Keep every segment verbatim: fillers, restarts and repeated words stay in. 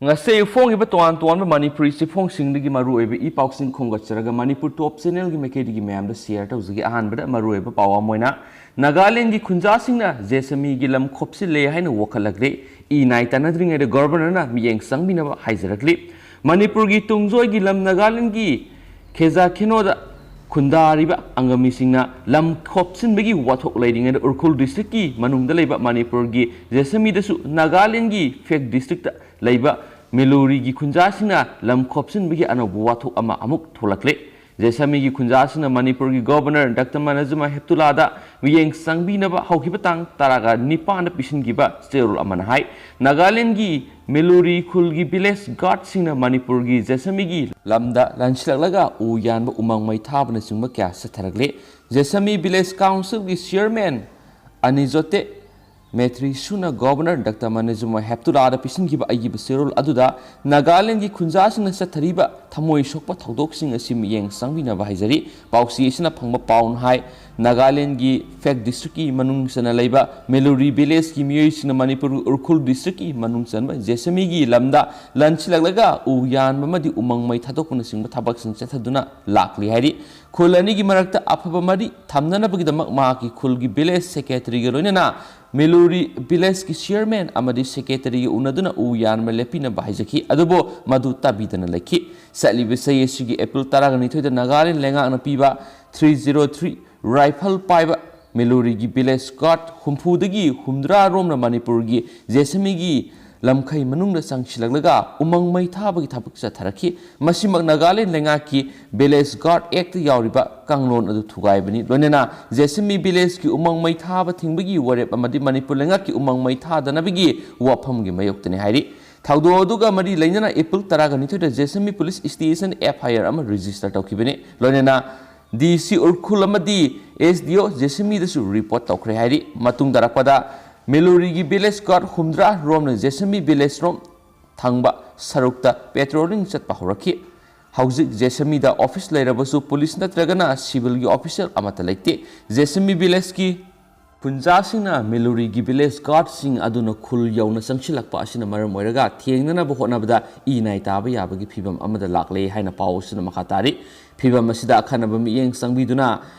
ꯉꯁꯤ ꯐꯣꯡꯉꯤꯕ ꯇꯣꯉꯥꯟ ꯇꯣꯉꯥꯟꯕ ꯃꯅꯤꯄꯨꯔꯤ ꯆꯦꯐꯣꯡꯁꯤꯡꯗꯒꯤ ꯃꯔꯨꯑꯣꯏꯕ ꯏ ꯄꯥꯎꯁꯤꯡ ꯈꯣꯝꯒꯠꯆꯔꯒ ꯃꯅꯤꯄꯨꯔ ꯇꯣꯞ ꯆꯦꯅꯦꯜꯒꯤ ꯃꯥꯏꯀꯩꯗꯒꯤ ꯃꯌꯥꯝꯗ ꯁꯤꯌꯔ ꯇꯧꯖꯒꯦ꯫ ꯑꯍꯥꯟꯕꯗ ꯃꯔꯨꯑꯣꯏꯕ ꯄꯥꯎ ꯑꯃ ꯑꯣꯏꯅ ꯅꯥꯒꯥꯂꯦꯟꯒꯤ ꯈꯨꯟꯖꯥꯁꯤꯡꯅ ꯖꯦꯁꯃꯤꯒꯤ ꯂꯝ ꯈꯣꯞꯆꯤꯜꯂꯦ ꯍꯥꯏꯅ ꯋꯥꯀꯠꯂꯛꯂꯦ꯫ ꯏ ꯅꯥꯏ ꯇꯥꯟꯅꯗ꯭ꯔꯤꯉꯩꯗ ꯒꯣꯕꯔꯅꯔꯅ ꯃꯤꯠꯌꯦꯡ ꯆꯪꯕꯤꯅꯕ ꯍꯥꯏꯖꯔꯛꯂꯤ꯫ ꯃꯅꯤꯄꯨꯔꯒꯤ ꯇꯨꯡꯖꯣꯏꯒꯤ ꯂꯝ ꯅꯥꯒꯥꯂꯦꯟꯒꯤ ꯈꯦꯖꯥꯈꯦꯅꯣꯗ ꯈꯨꯟꯗꯥꯔꯤꯕ ꯑꯪꯒꯃꯤꯁꯤꯡꯅ ꯂꯝ ꯈꯣꯞꯆꯤꯟꯕꯒꯤ ꯋꯥꯊꯣꯛ ꯂꯩꯔꯤꯉꯩꯗ ꯎꯈ꯭ꯔꯨꯜ ꯗꯤꯁꯇ꯭ꯔꯤꯛꯀꯤ ꯃꯅꯨꯡꯗ ꯂꯩꯕ ꯃꯅꯤꯄꯨꯔꯒꯤ ꯖꯦꯁꯃꯤꯗꯁꯨ ꯅꯥꯒꯥꯂꯦꯟꯒꯤ ꯐꯦꯛ ꯗꯤꯁꯇ꯭ꯔꯤꯛꯇ ꯂꯩꯕ ꯃꯦꯂꯨꯔꯤꯒꯤ ꯈꯨꯟꯖꯥꯁꯤꯡꯅ ꯂꯝ ꯈꯣꯞꯆꯤꯟꯕꯒꯤ ꯑꯅꯧꯕ ꯋꯥꯊꯣꯛ ꯑꯃ ꯑꯃꯨꯛ ꯊꯣꯛꯂꯛꯂꯦ꯫ ꯖꯦꯁꯃꯤꯒꯤ ꯈꯨꯟꯖꯥꯁꯤꯡꯅ ꯃꯅꯤꯄꯨꯔꯒꯤ ꯒꯣꯕꯔꯅꯔ ꯗꯥꯛꯇꯔ ꯃꯅꯖꯨꯃꯥ ꯍꯦꯞꯇꯨꯂꯥꯗ ꯃꯤꯠꯌꯦꯡ ꯆꯪꯕꯤꯅꯕ ꯍꯧꯈꯤꯕ ꯇꯥꯡ ꯇꯔꯥꯒ ꯅꯤꯄꯥꯟꯗ ꯄꯤꯁꯤꯟꯈꯤꯕ ꯆꯦꯔꯣꯜ ꯑꯃꯅ ꯍꯥꯏ꯫ ꯅꯥꯒꯥꯂꯦꯟꯒꯤ ꯃꯦꯂꯨꯔꯤ ꯈꯨꯜꯒꯤ ꯚꯤꯂꯦꯖ ꯒꯥꯔꯗꯁꯤꯡꯅ ꯃꯅꯤꯄꯨꯔꯒꯤ ꯖꯦꯁꯃꯤꯒꯤ ꯂꯝꯗ ꯂꯥꯟꯁꯤꯜꯂꯛꯂꯒ ꯎ ꯌꯥꯟꯕ, ꯎꯃꯪ ꯃꯩ ꯊꯥꯕꯅꯆꯤꯡꯕ ꯀꯌꯥ ꯆꯠꯊꯔꯛꯂꯦ꯫ ꯖꯦꯁꯃꯤ ꯚꯤꯂꯦꯖ ꯀꯥꯎꯟꯁꯤꯜꯒꯤ ꯆꯤꯌꯔꯃꯦꯟ ꯑꯅꯤꯖꯣꯇꯦ ꯃꯦꯇ꯭ꯔꯤꯁꯨꯅ ꯒꯣꯕꯔꯅꯔ ꯗꯥꯛꯇꯔ ꯃꯅꯤꯖꯨꯃꯥ ꯍꯦꯞꯇꯨꯂꯥꯗ ꯄꯤꯁꯤꯟꯈꯤꯕ ꯑꯏꯕ ꯆꯦꯔꯣꯜ ꯑꯗꯨꯗ ꯅꯥꯒꯥꯂꯦꯟꯒꯤ ꯈꯨꯟꯖꯥꯁꯤꯡꯅ ꯆꯠꯊꯔꯤꯕ ꯊꯃꯣꯏ ꯁꯣꯛꯄ ꯊꯧꯗꯣꯛꯁꯤꯡ ꯑꯁꯤ ꯃꯤꯠꯌꯦꯡ ꯆꯪꯕꯤꯅꯕ ꯍꯥꯏꯖꯔꯤ꯫ ꯄꯥꯎꯆꯦ ꯑꯁꯤꯅ ꯐꯪꯕ ꯄꯥꯎꯅ ꯍꯥꯏ, ꯅꯥꯒꯥꯂꯦꯟꯒꯤ ꯐꯦꯛ ꯗꯤꯁꯇ꯭ꯔꯤꯛꯀꯤ ꯃꯅꯨꯡ ꯆꯟꯅ ꯂꯩꯕ ꯃꯦꯂꯨꯔꯤ ꯚꯤꯂꯦꯖꯀꯤ ꯃꯤꯑꯣꯏꯁꯤꯡꯅ ꯃꯅꯤꯄꯨꯔ ꯎꯈ꯭ꯔꯨꯜ ꯗꯤꯁꯇ꯭ꯔꯤꯛꯀꯤ ꯃꯅꯨꯡ ꯆꯟꯕ ꯖꯦꯁꯃꯤꯒꯤ ꯂꯝꯗ ꯂꯥꯟꯁꯤꯜꯂꯛꯂꯒ ꯎ ꯌꯥꯟꯕ ꯑꯃꯗꯤ ꯎꯃꯪ ꯃꯩ ꯊꯥꯗꯣꯛꯄꯅꯆꯤꯡꯕ ꯊꯕꯛꯁꯤꯡ ꯆꯠꯊꯗꯨꯅ ꯂꯥꯛꯂꯤ ꯍꯥꯏꯔꯤ꯫ ꯈꯨꯜ ꯑꯅꯤꯒꯤ ꯃꯔꯛꯇ ꯑꯐꯕ ꯃꯔꯤ ꯊꯝꯅꯅꯕꯒꯤꯗꯃꯛ ꯃꯍꯥꯛꯀꯤ ꯈꯨꯜꯒꯤ ꯚꯤꯂꯦꯖ ꯁꯦꯀ꯭ꯔꯦꯇꯔꯤꯒ ꯂꯣꯏꯅꯅ ꯃꯦꯂꯨꯔꯤ ꯚꯤꯂꯦꯖꯀꯤ ꯆꯤꯌꯔꯃꯦꯟ ꯑꯃꯗꯤ ꯁꯦꯀ꯭ꯔꯦꯇꯔꯤꯒ ꯎꯅꯗꯨꯅ ꯎ ꯌꯥꯟꯕ ꯂꯦꯞꯄꯤꯅꯕ ꯍꯥꯏꯖꯈꯤ, ꯑꯗꯨꯕꯨ ꯃꯗꯨ ꯇꯥꯕꯤꯗꯅ ꯂꯩꯈꯤ꯫ ꯆꯠꯂꯤꯕ ꯆꯍꯤ ꯑꯁꯤꯒꯤ ꯑꯦꯄ꯭ꯔꯤꯜ ꯇꯔꯥꯒ ꯅꯤꯊꯣꯏꯗ ꯅꯥꯒꯥꯂꯦꯟ ꯂꯩꯉꯥꯛꯅ ꯄꯤꯕ ꯊ꯭ꯔꯤ ꯖꯤꯔꯣ ꯊ꯭ꯔꯤ ꯔꯥꯏꯐꯜ ꯄꯥꯏꯕ ꯃꯦꯂꯨꯔꯤꯒꯤ ꯚꯤꯂꯦꯖ ꯒꯥꯔꯗ ꯍꯨꯝꯐꯨꯗꯒꯤ ꯍꯨꯝꯗ꯭ꯔꯥ ꯔꯣꯝꯅ ꯃꯅꯤꯄꯨꯔꯒꯤ ꯖꯦꯁꯃꯤꯒꯤ ꯂꯝꯈꯩ ꯃꯅꯨꯡꯗ ꯆꯪꯁꯤꯜꯂꯛꯂꯒ ꯎꯃꯪ ꯃꯩ ꯊꯥꯕꯒꯤ ꯊꯕꯛ ꯆꯠꯊꯔꯛꯈꯤ꯫ ꯃꯁꯤꯃꯛ ꯅꯥꯒꯥꯂꯦꯟ ꯂꯩꯉꯥꯛꯀꯤ ꯚꯤꯂꯦꯖ ꯒꯥꯔꯗ ꯑꯦꯛꯇ ꯌꯥꯎꯔꯤꯕ ꯀꯥꯡꯂꯣꯟ ꯑꯗꯨ ꯊꯨꯒꯥꯏꯕꯅꯤ꯫ ꯂꯣꯏꯅꯅ ꯖꯦꯁꯃꯤ ꯚꯤꯂꯦꯖꯀꯤ ꯎꯃꯪ ꯃꯩ ꯊꯥꯕ ꯊꯤꯡꯕꯒꯤ ꯋꯥꯔꯦꯞ ꯑꯃꯗꯤ ꯃꯅꯤꯄꯨꯔ ꯂꯩꯉꯥꯛꯀꯤ ꯎꯃꯪ ꯃꯩ ꯊꯥꯗꯅꯕꯒꯤ ꯋꯥꯐꯝꯒꯤ ꯃꯥꯌꯣꯛꯇꯅꯤ ꯍꯥꯏꯔꯤ꯫ ꯊꯧꯗꯣꯛ ꯑꯗꯨꯒ ꯃꯔꯤ ꯂꯩꯅꯅ ꯑꯦꯄ꯭ꯔꯤꯜ ꯇꯔꯥꯒ ꯅꯤꯊꯣꯏꯗ ꯖꯦꯁꯃꯤ ꯄꯨꯂꯤꯁ ꯁ꯭ꯇꯦꯁꯟ ꯑꯦꯐ ꯑꯥꯏ ꯑꯥꯔ ꯑꯃ ꯔꯦꯖꯤꯁꯇꯔ ꯇꯧꯈꯤꯕꯅꯤ꯫ ꯂꯣꯏꯅꯅ ꯗꯤ ꯁꯤ ꯎꯈ꯭ꯔꯨꯜ ꯑꯃꯗꯤ ꯑꯦꯁ ꯗꯤ ꯑꯣ ꯖꯦꯁꯃꯤꯗꯁꯨ ꯔꯤꯄꯣꯔꯠ ꯇꯧꯈ꯭ꯔꯦ ꯍꯥꯏꯔꯤ꯫ ꯃꯇꯨꯡ ꯇꯥꯔꯛꯄꯗ ꯃꯦꯂꯨꯔꯤꯒꯤ ꯚꯤꯂꯦꯖ ꯒꯥꯔꯗ ꯍꯨꯝꯗ꯭ꯔꯥ ꯔꯣꯝꯅ ꯖꯦꯁꯃꯤ ꯚꯤꯂꯦꯖ ꯔꯣꯝ ꯊꯪꯕ ꯁꯔꯨꯛꯇ ꯄꯦꯇ꯭ꯔꯣꯂꯤꯡ ꯆꯠꯄ ꯍꯧꯔꯛꯈꯤ꯫ ꯍꯧꯖꯤꯛ ꯖꯦꯁꯃꯤꯗ ꯑꯣꯐꯤꯁ ꯂꯩꯔꯕꯁꯨ ꯄꯨꯂꯤꯁ ꯅꯠꯇ꯭ꯔꯒꯅ ꯁꯤꯚꯤꯜꯒꯤ ꯑꯣꯐꯤꯁꯤꯌꯦꯜ ꯑꯃꯠꯇ ꯂꯩꯇꯦ꯫ ꯖꯦꯁꯃꯤ ꯚꯤꯂꯦꯖꯀꯤ ꯈꯨꯟꯖꯥꯁꯤꯡꯅ ꯃꯦꯂꯨꯔꯤꯒꯤ ꯚꯤꯂꯦꯖ ꯒꯥꯔꯗꯁꯤꯡ ꯑꯗꯨꯅ ꯈꯨꯜ ꯌꯧꯅ ꯆꯪꯁꯤꯜꯂꯛꯄ ꯑꯁꯤꯅ ꯃꯔꯝ ꯑꯣꯏꯔꯒ ꯊꯦꯡꯅꯅꯕ ꯍꯣꯠꯅꯕꯗ ꯏ ꯅꯥꯏ ꯇꯥꯕ ꯌꯥꯕꯒꯤ ꯐꯤꯚꯝ ꯑꯃꯗ ꯂꯥꯛꯂꯦ ꯍꯥꯏꯅ ꯄꯥꯎ ꯑꯁꯤꯅ ꯃꯈꯥ ꯇꯥꯔꯤ꯫ ꯐꯤꯚꯝ ꯑꯁꯤꯗ ꯑꯈꯟꯅꯕ ꯃꯤꯠꯌꯦꯡ ꯆꯪꯕꯤꯗꯨꯅ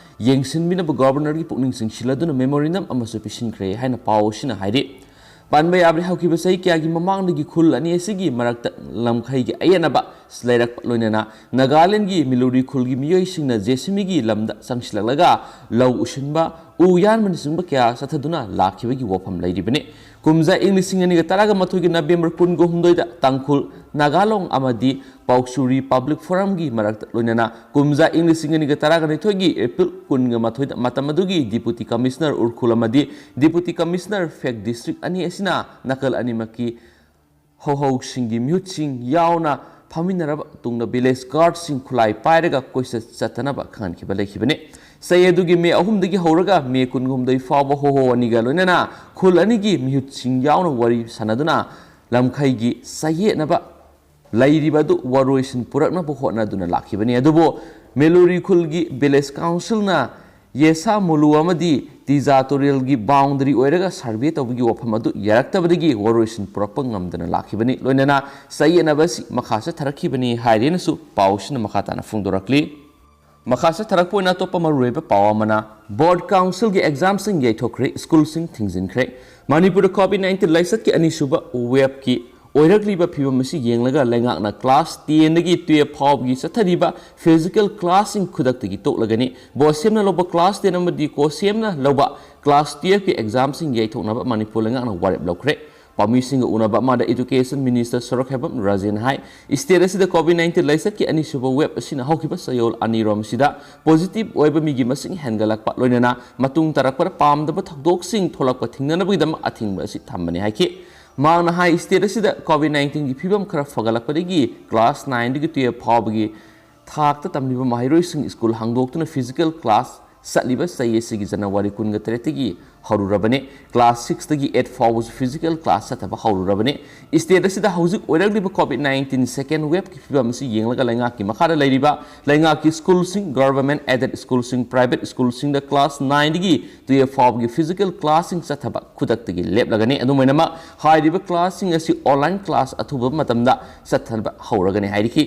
ꯌꯦꯡꯁꯤꯟꯕꯤꯅꯕ ꯒꯣꯕꯔꯅꯔꯒꯤ ꯄꯨꯛꯅꯤꯡ ꯆꯤꯡꯁꯤꯜꯂꯗꯨꯅ ꯃꯦꯃꯣꯔꯦꯟꯗꯝ ꯑꯃꯁꯨ ꯄꯤꯁꯤꯟꯈ꯭ꯔꯦ ꯍꯥꯏꯅ ꯄꯥꯎ ꯑꯁꯤꯅ ꯍꯥꯏꯔꯤ꯫ ꯄꯥꯟꯕ ꯌꯥꯕꯗꯤ ꯍꯧꯈꯤꯕ ꯆꯍꯤ ꯀꯌꯥꯒꯤ ꯃꯃꯥꯡꯗꯒꯤ ꯈꯨꯜ ꯑꯅꯤ ꯑꯁꯤꯒꯤ ꯃꯔꯛꯇ ꯂꯝꯈꯩꯒꯤ ꯑꯌꯦꯠꯅꯕ ꯂꯩꯔꯛꯄ ꯂꯣꯏꯅꯅ ꯅꯥꯒꯥꯂꯦꯟꯒꯤ ꯃꯤꯂꯨꯔꯤ ꯈꯨꯜꯒꯤ ꯃꯤꯑꯣꯏꯁꯤꯡꯅ ꯖꯦꯁꯤꯕꯤꯒꯤ ꯂꯝꯗ ꯆꯪꯁꯤꯜꯂꯛꯂꯒ ꯂꯧ ꯎꯁꯤꯟꯕ, ꯎ ꯌꯥꯟꯕꯅꯆꯤꯡꯕ ꯀꯌꯥ ꯆꯠꯊꯗꯨꯅ ꯂꯥꯛꯈꯤꯕꯒꯤ ꯋꯥꯐꯝ ꯂꯩꯔꯤꯕꯅꯤ꯫ ꯀꯨꯝꯖꯥ ꯏꯪ ꯂꯤꯁꯤꯡ ꯑꯅꯤꯒ ꯇꯔꯥꯒ ꯃꯥꯊꯣꯏꯒꯤ ꯅꯕꯦꯝꯕꯔ ꯀꯨꯟꯒ ꯍꯨꯝꯗꯣꯏꯗ ꯇꯥꯡꯈꯨꯜ, ꯅꯥꯒꯥꯂꯣꯡ ꯑꯃꯗꯤ ꯄꯥꯎꯁꯨꯔꯤ ꯄꯕ꯭ꯂꯤꯛ ꯐꯣꯔꯝꯒꯤ ꯃꯔꯛꯇ ꯂꯣꯏꯅꯅ ꯀꯨꯝꯖꯥ ꯏꯪ ꯂꯤꯁꯤꯡ ꯑꯅꯤꯒ ꯇꯔꯥꯒ ꯅꯤꯊꯣꯏꯒꯤ ꯑꯦꯄ꯭ꯔꯤꯜ ꯀꯨꯟꯒ ꯃꯥꯊꯣꯏꯗ ꯃꯇꯝ ꯑꯗꯨꯒꯤ ꯗꯤꯄꯨꯇꯤ ꯀꯃꯤꯁꯅꯔ ꯎꯔꯈꯨꯜ ꯑꯃꯗꯤ ꯗꯤꯄꯨꯇꯤ ꯀꯃꯤꯁꯅꯔ ꯐꯦꯛ ꯗꯤꯁꯇ꯭ꯔꯤꯛ ꯑꯅꯤ ꯑꯁꯤꯅ ꯅꯥꯀꯜ ꯑꯅꯤꯃꯛꯀꯤ ꯍꯧꯍꯧꯁꯤꯡꯒꯤ ꯃꯤꯍꯨꯠꯁꯤꯡ ꯌꯥꯎꯅ ꯐꯝꯃꯤꯟꯅꯔꯕ ꯇꯨꯡꯗ ꯚꯤꯂꯦꯖ ꯒꯥꯔꯗꯁꯤꯡ ꯈꯨꯠꯂꯥꯏ ꯄꯥꯏꯔꯒ ꯀꯣꯏꯆꯠ ꯆꯠꯇꯅꯕ ꯈꯪꯍꯟꯈꯤꯕ ꯂꯩꯈꯤꯕꯅꯤ꯫ ꯆꯍꯤ ꯑꯗꯨꯒꯤ ꯃꯦ ꯑꯍꯨꯝꯗꯒꯤ ꯍꯧꯔꯒ ꯃꯦ ꯀꯨꯟꯒ ꯍꯨꯝꯗꯣꯏ ꯐꯥꯎꯕ ꯍꯣꯍꯣ ꯑꯅꯤꯒ ꯂꯣꯏꯅꯅ ꯈꯨꯜ ꯑꯅꯤꯒꯤ ꯃꯤꯍꯨꯠꯁꯤꯡ ꯌꯥꯎꯅ ꯋꯥꯔꯤ ꯁꯥꯟꯅꯗꯨꯅ ꯂꯝꯈꯩꯒꯤ ꯆꯌꯦꯠꯅꯕ ꯂꯩꯔꯤꯕ ꯑꯗꯨ ꯋꯥꯔꯣꯏꯁꯤꯟ ꯄꯨꯔꯛꯅꯕ ꯍꯣꯠꯅꯗꯨꯅ ꯂꯥꯛꯈꯤꯕꯅꯤ꯫ ꯑꯗꯨꯕꯨ ꯃꯦꯂꯨꯔꯤ ꯈꯨꯜꯒꯤ ꯚꯤꯂꯦꯖ ꯀꯥꯎꯟꯁꯤꯜꯅ ꯌꯦꯁꯥ ꯃꯨꯂꯨ ꯑꯃꯗꯤ ꯇꯤꯖꯥ ꯇꯨꯔꯦꯜꯒꯤ ꯕꯥꯎꯟꯗꯔꯤ ꯑꯣꯏꯔꯒ ꯁꯔꯚꯦ ꯇꯧꯕꯒꯤ ꯋꯥꯐꯝ ꯑꯗꯨ ꯌꯥꯔꯛꯇꯕꯗꯒꯤ ꯋꯥꯔꯣꯏꯁꯤꯟ ꯄꯨꯔꯛꯄ ꯉꯝꯗꯅ ꯂꯥꯛꯈꯤꯕꯅꯤ꯫ ꯂꯣꯏꯅꯅ ꯆꯌꯦꯠꯅꯕ ꯑꯁꯤ ꯃꯈꯥ ꯆꯠꯊꯔꯛꯈꯤꯕꯅꯤ ꯍꯥꯏꯔꯦꯅꯁꯨ ꯄꯥꯎꯁꯤꯅ ꯃꯈꯥ ꯇꯥꯅ ꯐꯣꯡꯗꯣꯔꯛꯂꯤ꯫ ꯃꯈꯥ ꯆꯠꯊꯔꯛꯄ ꯑꯣꯏꯅ ꯑꯇꯣꯞꯄ ꯃꯔꯨꯑꯣꯏꯕ ꯄꯥꯎ ꯑꯃꯅ, ꯕꯣꯔꯗ ꯀꯥꯎꯟꯁꯤꯜꯒꯤ ꯑꯦꯛꯖꯥꯝꯁꯤꯡ ꯌꯩꯊꯣꯛꯈ꯭ꯔꯦ, ꯁ꯭ꯀꯨꯜꯁꯤꯡ ꯊꯤꯡꯖꯤꯟꯈ꯭ꯔꯦ꯫ ꯃꯅꯤꯄꯨꯔꯗ ꯀꯣꯚꯤꯗ ꯅꯥꯏꯟꯇꯤꯟ ꯂꯥꯏꯆꯠꯀꯤ ꯑꯅꯤꯁꯨꯕ ꯋꯦꯕꯀꯤ ꯑꯣꯏꯔꯛꯂꯤꯕ ꯐꯤꯕꯝ ꯑꯁꯤ ꯌꯦꯡꯂꯒ ꯂꯩꯉꯥꯛꯅ ꯀ꯭ꯂꯥꯁ ꯇꯦꯟꯗꯒꯤ ꯇꯨꯌꯦꯜꯐ ꯐꯥꯎꯕꯒꯤ ꯆꯠꯊꯔꯤꯕ ꯐꯤꯖꯤꯀꯦꯜ ꯀ꯭ꯂꯥꯁꯁꯤꯡ ꯈꯨꯗꯛꯇꯒꯤ ꯇꯣꯛꯂꯒꯅꯤ꯫ ꯕꯣꯁꯦꯝꯅ ꯂꯧꯕ ꯀ꯭ꯂꯥꯁ ꯇꯦꯟ ꯑꯃꯗꯤ ꯀꯣꯁꯦꯝꯅ ꯂꯧꯕ ꯀ꯭ꯂꯥꯁ ꯇꯨꯌꯦꯜꯐꯀꯤ ꯑꯦꯛꯖꯥꯝꯁꯤꯡ ꯌꯩꯊꯣꯛꯅꯕ ꯃꯅꯤꯄꯨꯔ ꯂꯩꯉꯥꯛꯅ ꯋꯥꯔꯦꯞ ꯂꯧꯈ꯭ꯔꯦ꯫ ꯄꯥꯎꯃꯤꯁꯤꯡꯒ ꯎꯅꯕ ꯑꯃꯗ ꯏꯗꯨꯀꯦꯁꯟ ꯃꯤꯅꯤꯁꯇꯔ ꯁꯣꯔꯣꯛꯈꯦꯝꯕꯝ ꯔꯥꯖꯦꯟ ꯍꯥꯏ, ꯁ꯭ꯇꯦꯠ ꯑꯁꯤꯗ ꯀꯣꯚꯤꯗ ꯅꯥꯏꯟꯇꯤꯟ ꯂꯥꯏꯆꯠꯀꯤ ꯑꯅꯤꯁꯨꯕ ꯋꯦꯕ ꯑꯁꯤꯅ ꯍꯧꯈꯤꯕ ꯆꯌꯣꯜ ꯑꯅꯤꯔꯣꯝ ꯑꯁꯤꯗ ꯄꯣꯖꯤꯇꯤꯚ ꯑꯣꯏꯕ ꯃꯤꯒꯤ ꯃꯁꯤꯡ ꯍꯦꯟꯒꯠꯂꯛꯄ ꯂꯣꯏꯅꯅ ꯃꯇꯨꯡ ꯇꯥꯔꯛꯄꯗ ꯄꯥꯝꯗꯕ ꯊꯧꯗꯣꯛꯁꯤꯡ ꯊꯣꯛꯂꯛꯄ ꯊꯤꯡꯅꯅꯕꯒꯤꯗꯃꯛ ꯑꯊꯤꯡꯕ ꯑꯁꯤ ꯊꯝꯕꯅꯤ ꯍꯥꯏꯈꯤ꯫ ꯃꯍꯥꯛꯅ ꯍꯥꯏ, ꯁ꯭ꯇꯦꯠ ꯑꯁꯤꯗ ꯀꯣꯚꯤꯗ ꯅꯥꯏꯟꯇꯤꯟꯒꯤ ꯐꯤꯕꯝ ꯈꯔ ꯐꯒꯠꯂꯛꯄꯗꯒꯤ ꯀ꯭ꯂꯥꯁ ꯅꯥꯏꯟꯗꯒꯤ ꯇꯨꯌꯦꯜꯐ ꯐꯥꯎꯕꯒꯤ ꯊꯥꯛꯇ ꯇꯝꯂꯤꯕ ꯃꯍꯩꯔꯣꯏꯁꯤꯡ ꯁ꯭ꯀꯨꯜ ꯍꯥꯡꯗꯣꯛꯇꯨꯅ ꯐꯤꯖꯤꯀꯦꯜ ꯀ꯭ꯂꯥꯁ ꯆꯠꯂꯤꯕ ꯆꯍꯤ ꯑꯁꯤꯒꯤ ꯖꯅꯋꯥꯔꯤ ꯀꯨꯟꯒ ꯇꯔꯦꯠꯇꯒꯤ ꯍꯧꯔꯨꯔꯕꯅꯤ꯫ Class six ꯇꯒꯤ eight ꯐꯥꯎꯕꯁꯨ physical class ꯆꯠꯊꯕ ꯍꯧꯔꯨꯔꯕꯅꯤ꯫ State ꯑꯁꯤꯗ ꯍꯧꯖꯤꯛ ꯑꯣꯏꯔꯛꯂꯤꯕ COVID nineteen second wave ꯀꯤ ꯐꯤꯕꯝ ꯑꯁꯤ ꯌꯦꯡꯂꯒ ꯂꯩꯉꯥꯛꯀꯤ ꯃꯈꯥꯗ ꯂꯩꯔꯤꯕ ꯂꯩꯉꯥꯛꯀꯤ school ꯁꯤꯡ, government aided school ꯁꯤꯡ, private school ꯁꯤꯡꯗ class nine ꯗꯒꯤ twelve ꯐꯥꯎꯕꯒꯤ physical class ꯁꯤꯡ ꯆꯠꯊꯕ ꯈꯨꯗꯛꯇꯒꯤ ꯂꯦꯞꯂꯒꯅꯤ꯫ ꯑꯗꯨꯝ ꯑꯣꯏꯅꯃꯛ, ꯍꯥꯏꯔꯤꯕ class ꯁꯤꯡ ꯑꯁꯤ online class ꯑꯊꯨꯕ ꯃꯇꯝꯗ ꯆꯠꯊꯕ ꯍꯧꯔꯒꯅꯤ ꯍꯥꯏꯔꯤꯈꯤ꯫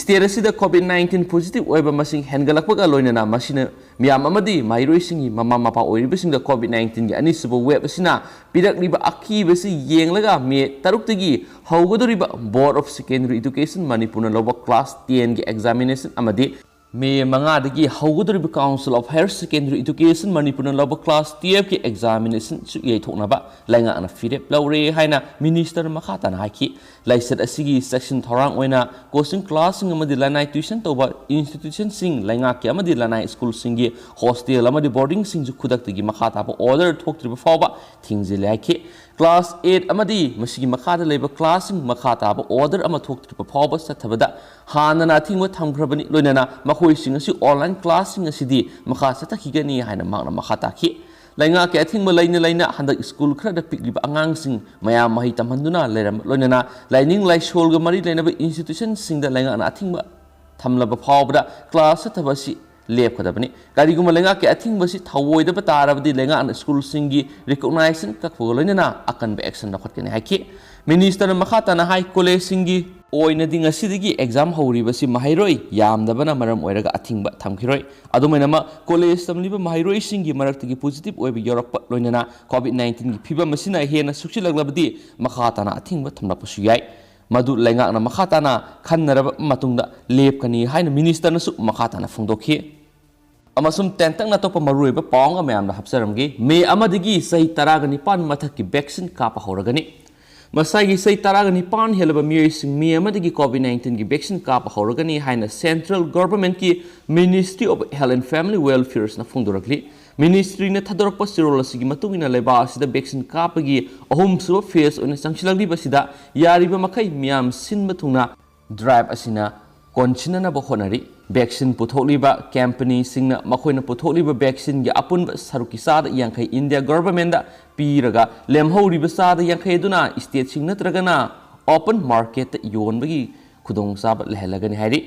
State ꯑꯁꯤꯗ COVID nineteen positive ꯑꯣꯏꯕ ꯃꯁꯤꯡ ꯍꯦꯟꯒꯠꯂꯛꯄꯒ ꯂꯣꯏꯅꯅ ꯃꯁꯤꯅ ꯃꯤꯌꯥꯝ ꯑꯃꯗꯤ ꯃꯍꯩꯔꯣꯏꯁꯤꯡꯒꯤ ꯃꯃꯥ ꯃꯄꯥ ꯑꯣꯏꯔꯤꯕꯁꯤꯡꯗ COVID nineteen ꯒꯤ ꯑꯅꯤꯁꯨꯕ wave ꯑꯁꯤꯅ ꯄꯤꯔꯛꯂꯤꯕ ꯑꯀꯤꯕꯁꯤ ꯌꯦꯡꯂꯒ May ꯇꯔꯨꯛꯇꯒꯤ ꯍꯧꯒꯗꯧꯔꯤꯕ Board of Secondary Education ꯃꯅꯤꯄꯨꯔꯅ ꯂꯧꯕ class ten ꯒꯤ examination ꯑꯃꯗꯤ May ꯃꯉꯥꯗꯒꯤ ꯍꯧꯒꯗꯧꯔꯤꯕ Council of Higher Secondary Education ꯃꯅꯤꯄꯨꯔꯅ ꯂꯧꯕ class twelve ꯀꯤ examination ꯁꯨ ꯌꯩꯊꯣꯛꯅꯕ ꯂꯩꯉꯥꯛꯅ ꯐꯤꯔꯦꯞ ꯂꯧꯔꯦ ꯍꯥꯏꯅ minister ꯅ ꯃꯈꯥ ꯇꯥꯅ ꯍꯥꯏꯈꯤ꯫ ꯂꯥꯏꯆꯠ ꯑꯁꯤꯒꯤ ꯆꯦꯛꯁꯤꯟ ꯊꯧꯔꯥꯡ ꯑꯣꯏꯅ coaching class ꯁꯤꯡ ꯑꯃꯗꯤ ꯂꯅꯥꯏ tuition ꯇꯧꯕ institution ꯁꯤꯡ, ꯂꯩꯉꯥꯛꯀꯤ ꯑꯃꯗꯤ ꯂꯅꯥꯏ school ꯁꯤꯡꯒꯤ hostel ꯑꯃꯗꯤ boarding ꯁꯤꯡꯁꯨ ꯈꯨꯗꯛꯇꯒꯤ ꯃꯈꯥ ꯇꯥꯕ order ꯊꯣꯛꯇ꯭ꯔꯤꯕ ꯐꯥꯎꯕ ꯊꯤꯡꯖꯤꯜꯂꯦ ꯍꯥꯏꯈꯤ꯫ Class eight ꯑꯃꯗꯤ ꯃꯁꯤꯒꯤ ꯃꯈꯥꯗ ꯂꯩꯕ class ꯁꯤꯡ ꯃꯈꯥ ꯇꯥꯕ order ꯑꯃ ꯊꯣꯛꯇ꯭ꯔꯤꯕ ꯐꯥꯎꯕ ꯆꯠꯊꯕꯗ ꯍꯥꯟꯅꯅ ꯑꯊꯤꯡꯕ ꯊꯝꯈ꯭ꯔꯕꯅꯤ꯫ ꯂꯣꯏꯅꯅ ꯃꯈꯣꯏꯁꯤꯡ ꯑꯁꯤ online class ꯁꯤꯡ ꯑꯁꯤꯗꯤ ꯃꯈꯥ ꯆꯠꯊꯈꯤꯒꯅꯤ ꯍꯥꯏꯅ ꯃꯍꯥꯛꯅ ꯃꯈꯥ ꯇꯥꯈꯤ꯫ ꯂꯩꯉꯥꯛꯀꯤ ꯑꯊꯤꯡꯕ ꯂꯩꯅ ꯂꯩꯅ ꯍꯟꯗꯛ school ꯈꯔꯗ ꯄꯤꯛꯂꯤꯕ ꯑꯉꯥꯡꯁꯤꯡ ꯃꯌꯥꯝ ꯃꯍꯩ ꯇꯝꯍꯟꯗꯨꯅ ꯂꯩꯔꯝꯕ, ꯂꯣꯏꯅꯅ ꯂꯥꯏꯅꯤꯡ ꯂꯥꯏꯁꯣꯜꯒ ꯃꯔꯤ ꯂꯩꯅꯕ institution ꯁꯤꯡꯗ ꯂꯩꯉꯥꯛꯅ ꯑꯊꯤꯡꯕ ꯊꯝꯂꯕ ꯐꯥꯎꯕꯗ class ꯆꯠꯊꯕ ꯑꯁꯤ ꯂꯦꯞꯀꯗꯕꯅꯤ꯫ ꯀꯔꯤꯒꯨꯝꯕ ꯂꯩꯉꯥꯛꯀꯤ ꯑꯊꯤꯡꯕ ꯑꯁꯤ ꯊꯧꯑꯣꯏꯗꯕ ꯇꯥꯔꯕꯗꯤ ꯂꯩꯉꯥꯛꯅ school ꯁꯤꯡꯒꯤ recognition ꯀꯛꯄꯒ ꯂꯣꯏꯅꯅ ꯑꯀꯟꯕ action ꯂꯧꯈꯠꯀꯅꯤ ꯍꯥꯏꯈꯤ꯫ Minister ꯅ ꯃꯈꯥ ꯇꯥꯅ ꯍꯥꯏ, college ꯁꯤꯡꯒꯤ ꯑꯣꯏꯅꯗꯤ ꯉꯁꯤꯗꯒꯤ exam ꯍꯧꯔꯤꯕꯁꯤ ꯃꯍꯩꯔꯣꯏ ꯌꯥꯝꯗꯕꯅ ꯃꯔꯝ ꯑꯣꯏꯔꯒ ꯑꯊꯤꯡꯕ ꯊꯝꯈꯤꯔꯣꯏ꯫ ꯑꯗꯨꯝ ꯑꯣꯏꯅꯃꯛ, college ꯇꯝꯂꯤꯕ ꯃꯍꯩꯔꯣꯏꯁꯤꯡꯒꯤ ꯃꯔꯛꯇꯒꯤ positive ꯑꯣꯏꯕ ꯌꯥꯎꯔꯛꯄ ꯂꯣꯏꯅꯅ COVID nineteen ꯒꯤ ꯐꯤꯕꯝ ꯑꯁꯤꯅ ꯍꯦꯟꯅ ꯁꯣꯛꯆꯤꯜꯂꯛꯂꯕꯗꯤ ꯃꯈꯥ ꯇꯥꯅ ꯑꯊꯤꯡꯕ ꯊꯝꯂꯛꯄꯁꯨ ꯌꯥꯏ꯫ ꯃꯗꯨ ꯂꯩꯉꯥꯛꯅ ꯃꯈꯥ ꯇꯥꯅ ꯈꯟꯅꯔꯕ ꯃꯇꯨꯡꯗ ꯂꯦꯞꯀꯅꯤ ꯍꯥꯏꯅ minister ꯅꯁꯨ ꯃꯈꯥ ꯇꯥꯅ ꯐꯣꯡꯗꯣꯛꯈꯤ꯫ ꯑꯃꯁꯨꯡ ꯇꯦꯟꯇꯛꯅ ꯑꯇꯣꯞꯄ ꯃꯔꯨꯑꯣꯏꯕ ꯄꯥꯎ ꯑꯃꯒ ꯃꯌꯥꯝꯗ ꯍꯥꯞꯆꯔꯝꯒꯦ꯫ May ꯑꯃꯗꯒꯤ ꯆꯍꯤ ꯇꯔꯥꯒ ꯅꯤꯄꯥꯟ ꯃꯊꯛꯀꯤ vaccine ꯀꯥꯞꯄ ꯍꯧꯔꯒꯅꯤ꯫ ꯃꯁꯥꯒꯤ ꯆꯍꯤ ꯇꯔꯥꯒ ꯅꯤꯄꯥꯟ ꯍꯦꯜꯂꯕ ꯃꯤꯑꯣꯏꯁꯤꯡ May ꯑꯃꯗꯒꯤ COVID nineteen ꯒꯤ vaccine ꯀꯥꯞꯄ ꯍꯧꯔꯒꯅꯤ ꯍꯥꯏꯅ central government ꯀꯤ Ministry of Health and Family Welfare ꯅ ꯐꯣꯡꯗꯣꯔꯛꯂꯤ꯫ Ministry ꯅ ꯊꯥꯗꯣꯔꯛꯄ ꯆꯦꯔꯣꯜ ꯑꯁꯤꯒꯤ ꯃꯇꯨꯡ ꯏꯟꯅ ꯂꯩꯕꯥꯛ ꯑꯁꯤꯗ vaccine ꯀꯥꯞꯄꯒꯤ ꯑꯍꯨꯝꯁꯨꯕ phase ꯑꯣꯏꯅ ꯆꯪꯁꯤꯜꯂꯛꯂꯤꯕ ꯑꯁꯤꯗ ꯌꯥꯔꯤꯕ ꯃꯈꯩ ꯃꯤꯌꯥꯝ ꯁꯤꯟꯕ ꯊꯨꯡꯅ drive ꯑꯁꯤꯅ ꯀꯣꯟꯁꯤꯟꯅꯅꯕ ꯍꯣꯠꯅꯔꯤ꯫ ꯚꯦꯛꯁꯤꯟ ꯄꯨꯊꯣꯛꯂꯤꯕ ꯀꯝꯄꯅꯤꯁꯤꯡꯅ ꯃꯈꯣꯏꯅ ꯄꯨꯊꯣꯛꯂꯤꯕ ꯚꯦꯛꯁꯤꯟꯒꯤ ꯑꯄꯨꯟꯕ ꯁꯔꯨꯛꯀꯤ ꯆꯥꯗ ꯌꯥꯡꯈꯩ ꯏꯟꯗꯤꯌꯥ ꯒꯚꯔꯟꯃꯦꯟꯗ ꯄꯤꯔꯒ, ꯂꯦꯝꯍꯧꯔꯤꯕ ꯆꯥꯗ ꯌꯥꯡꯈꯩ ꯑꯗꯨꯅ ꯁ꯭ꯇꯦꯠꯁꯤꯡ ꯅꯠꯇ꯭ꯔꯒꯅ ꯑꯣꯄꯟ ꯃꯥꯔꯀꯦꯠꯇ ꯌꯣꯟꯕꯒꯤ ꯈꯨꯗꯣꯡꯆꯥꯕ ꯂꯩꯍꯜꯂꯒꯅꯤ ꯍꯥꯏꯔꯤ꯫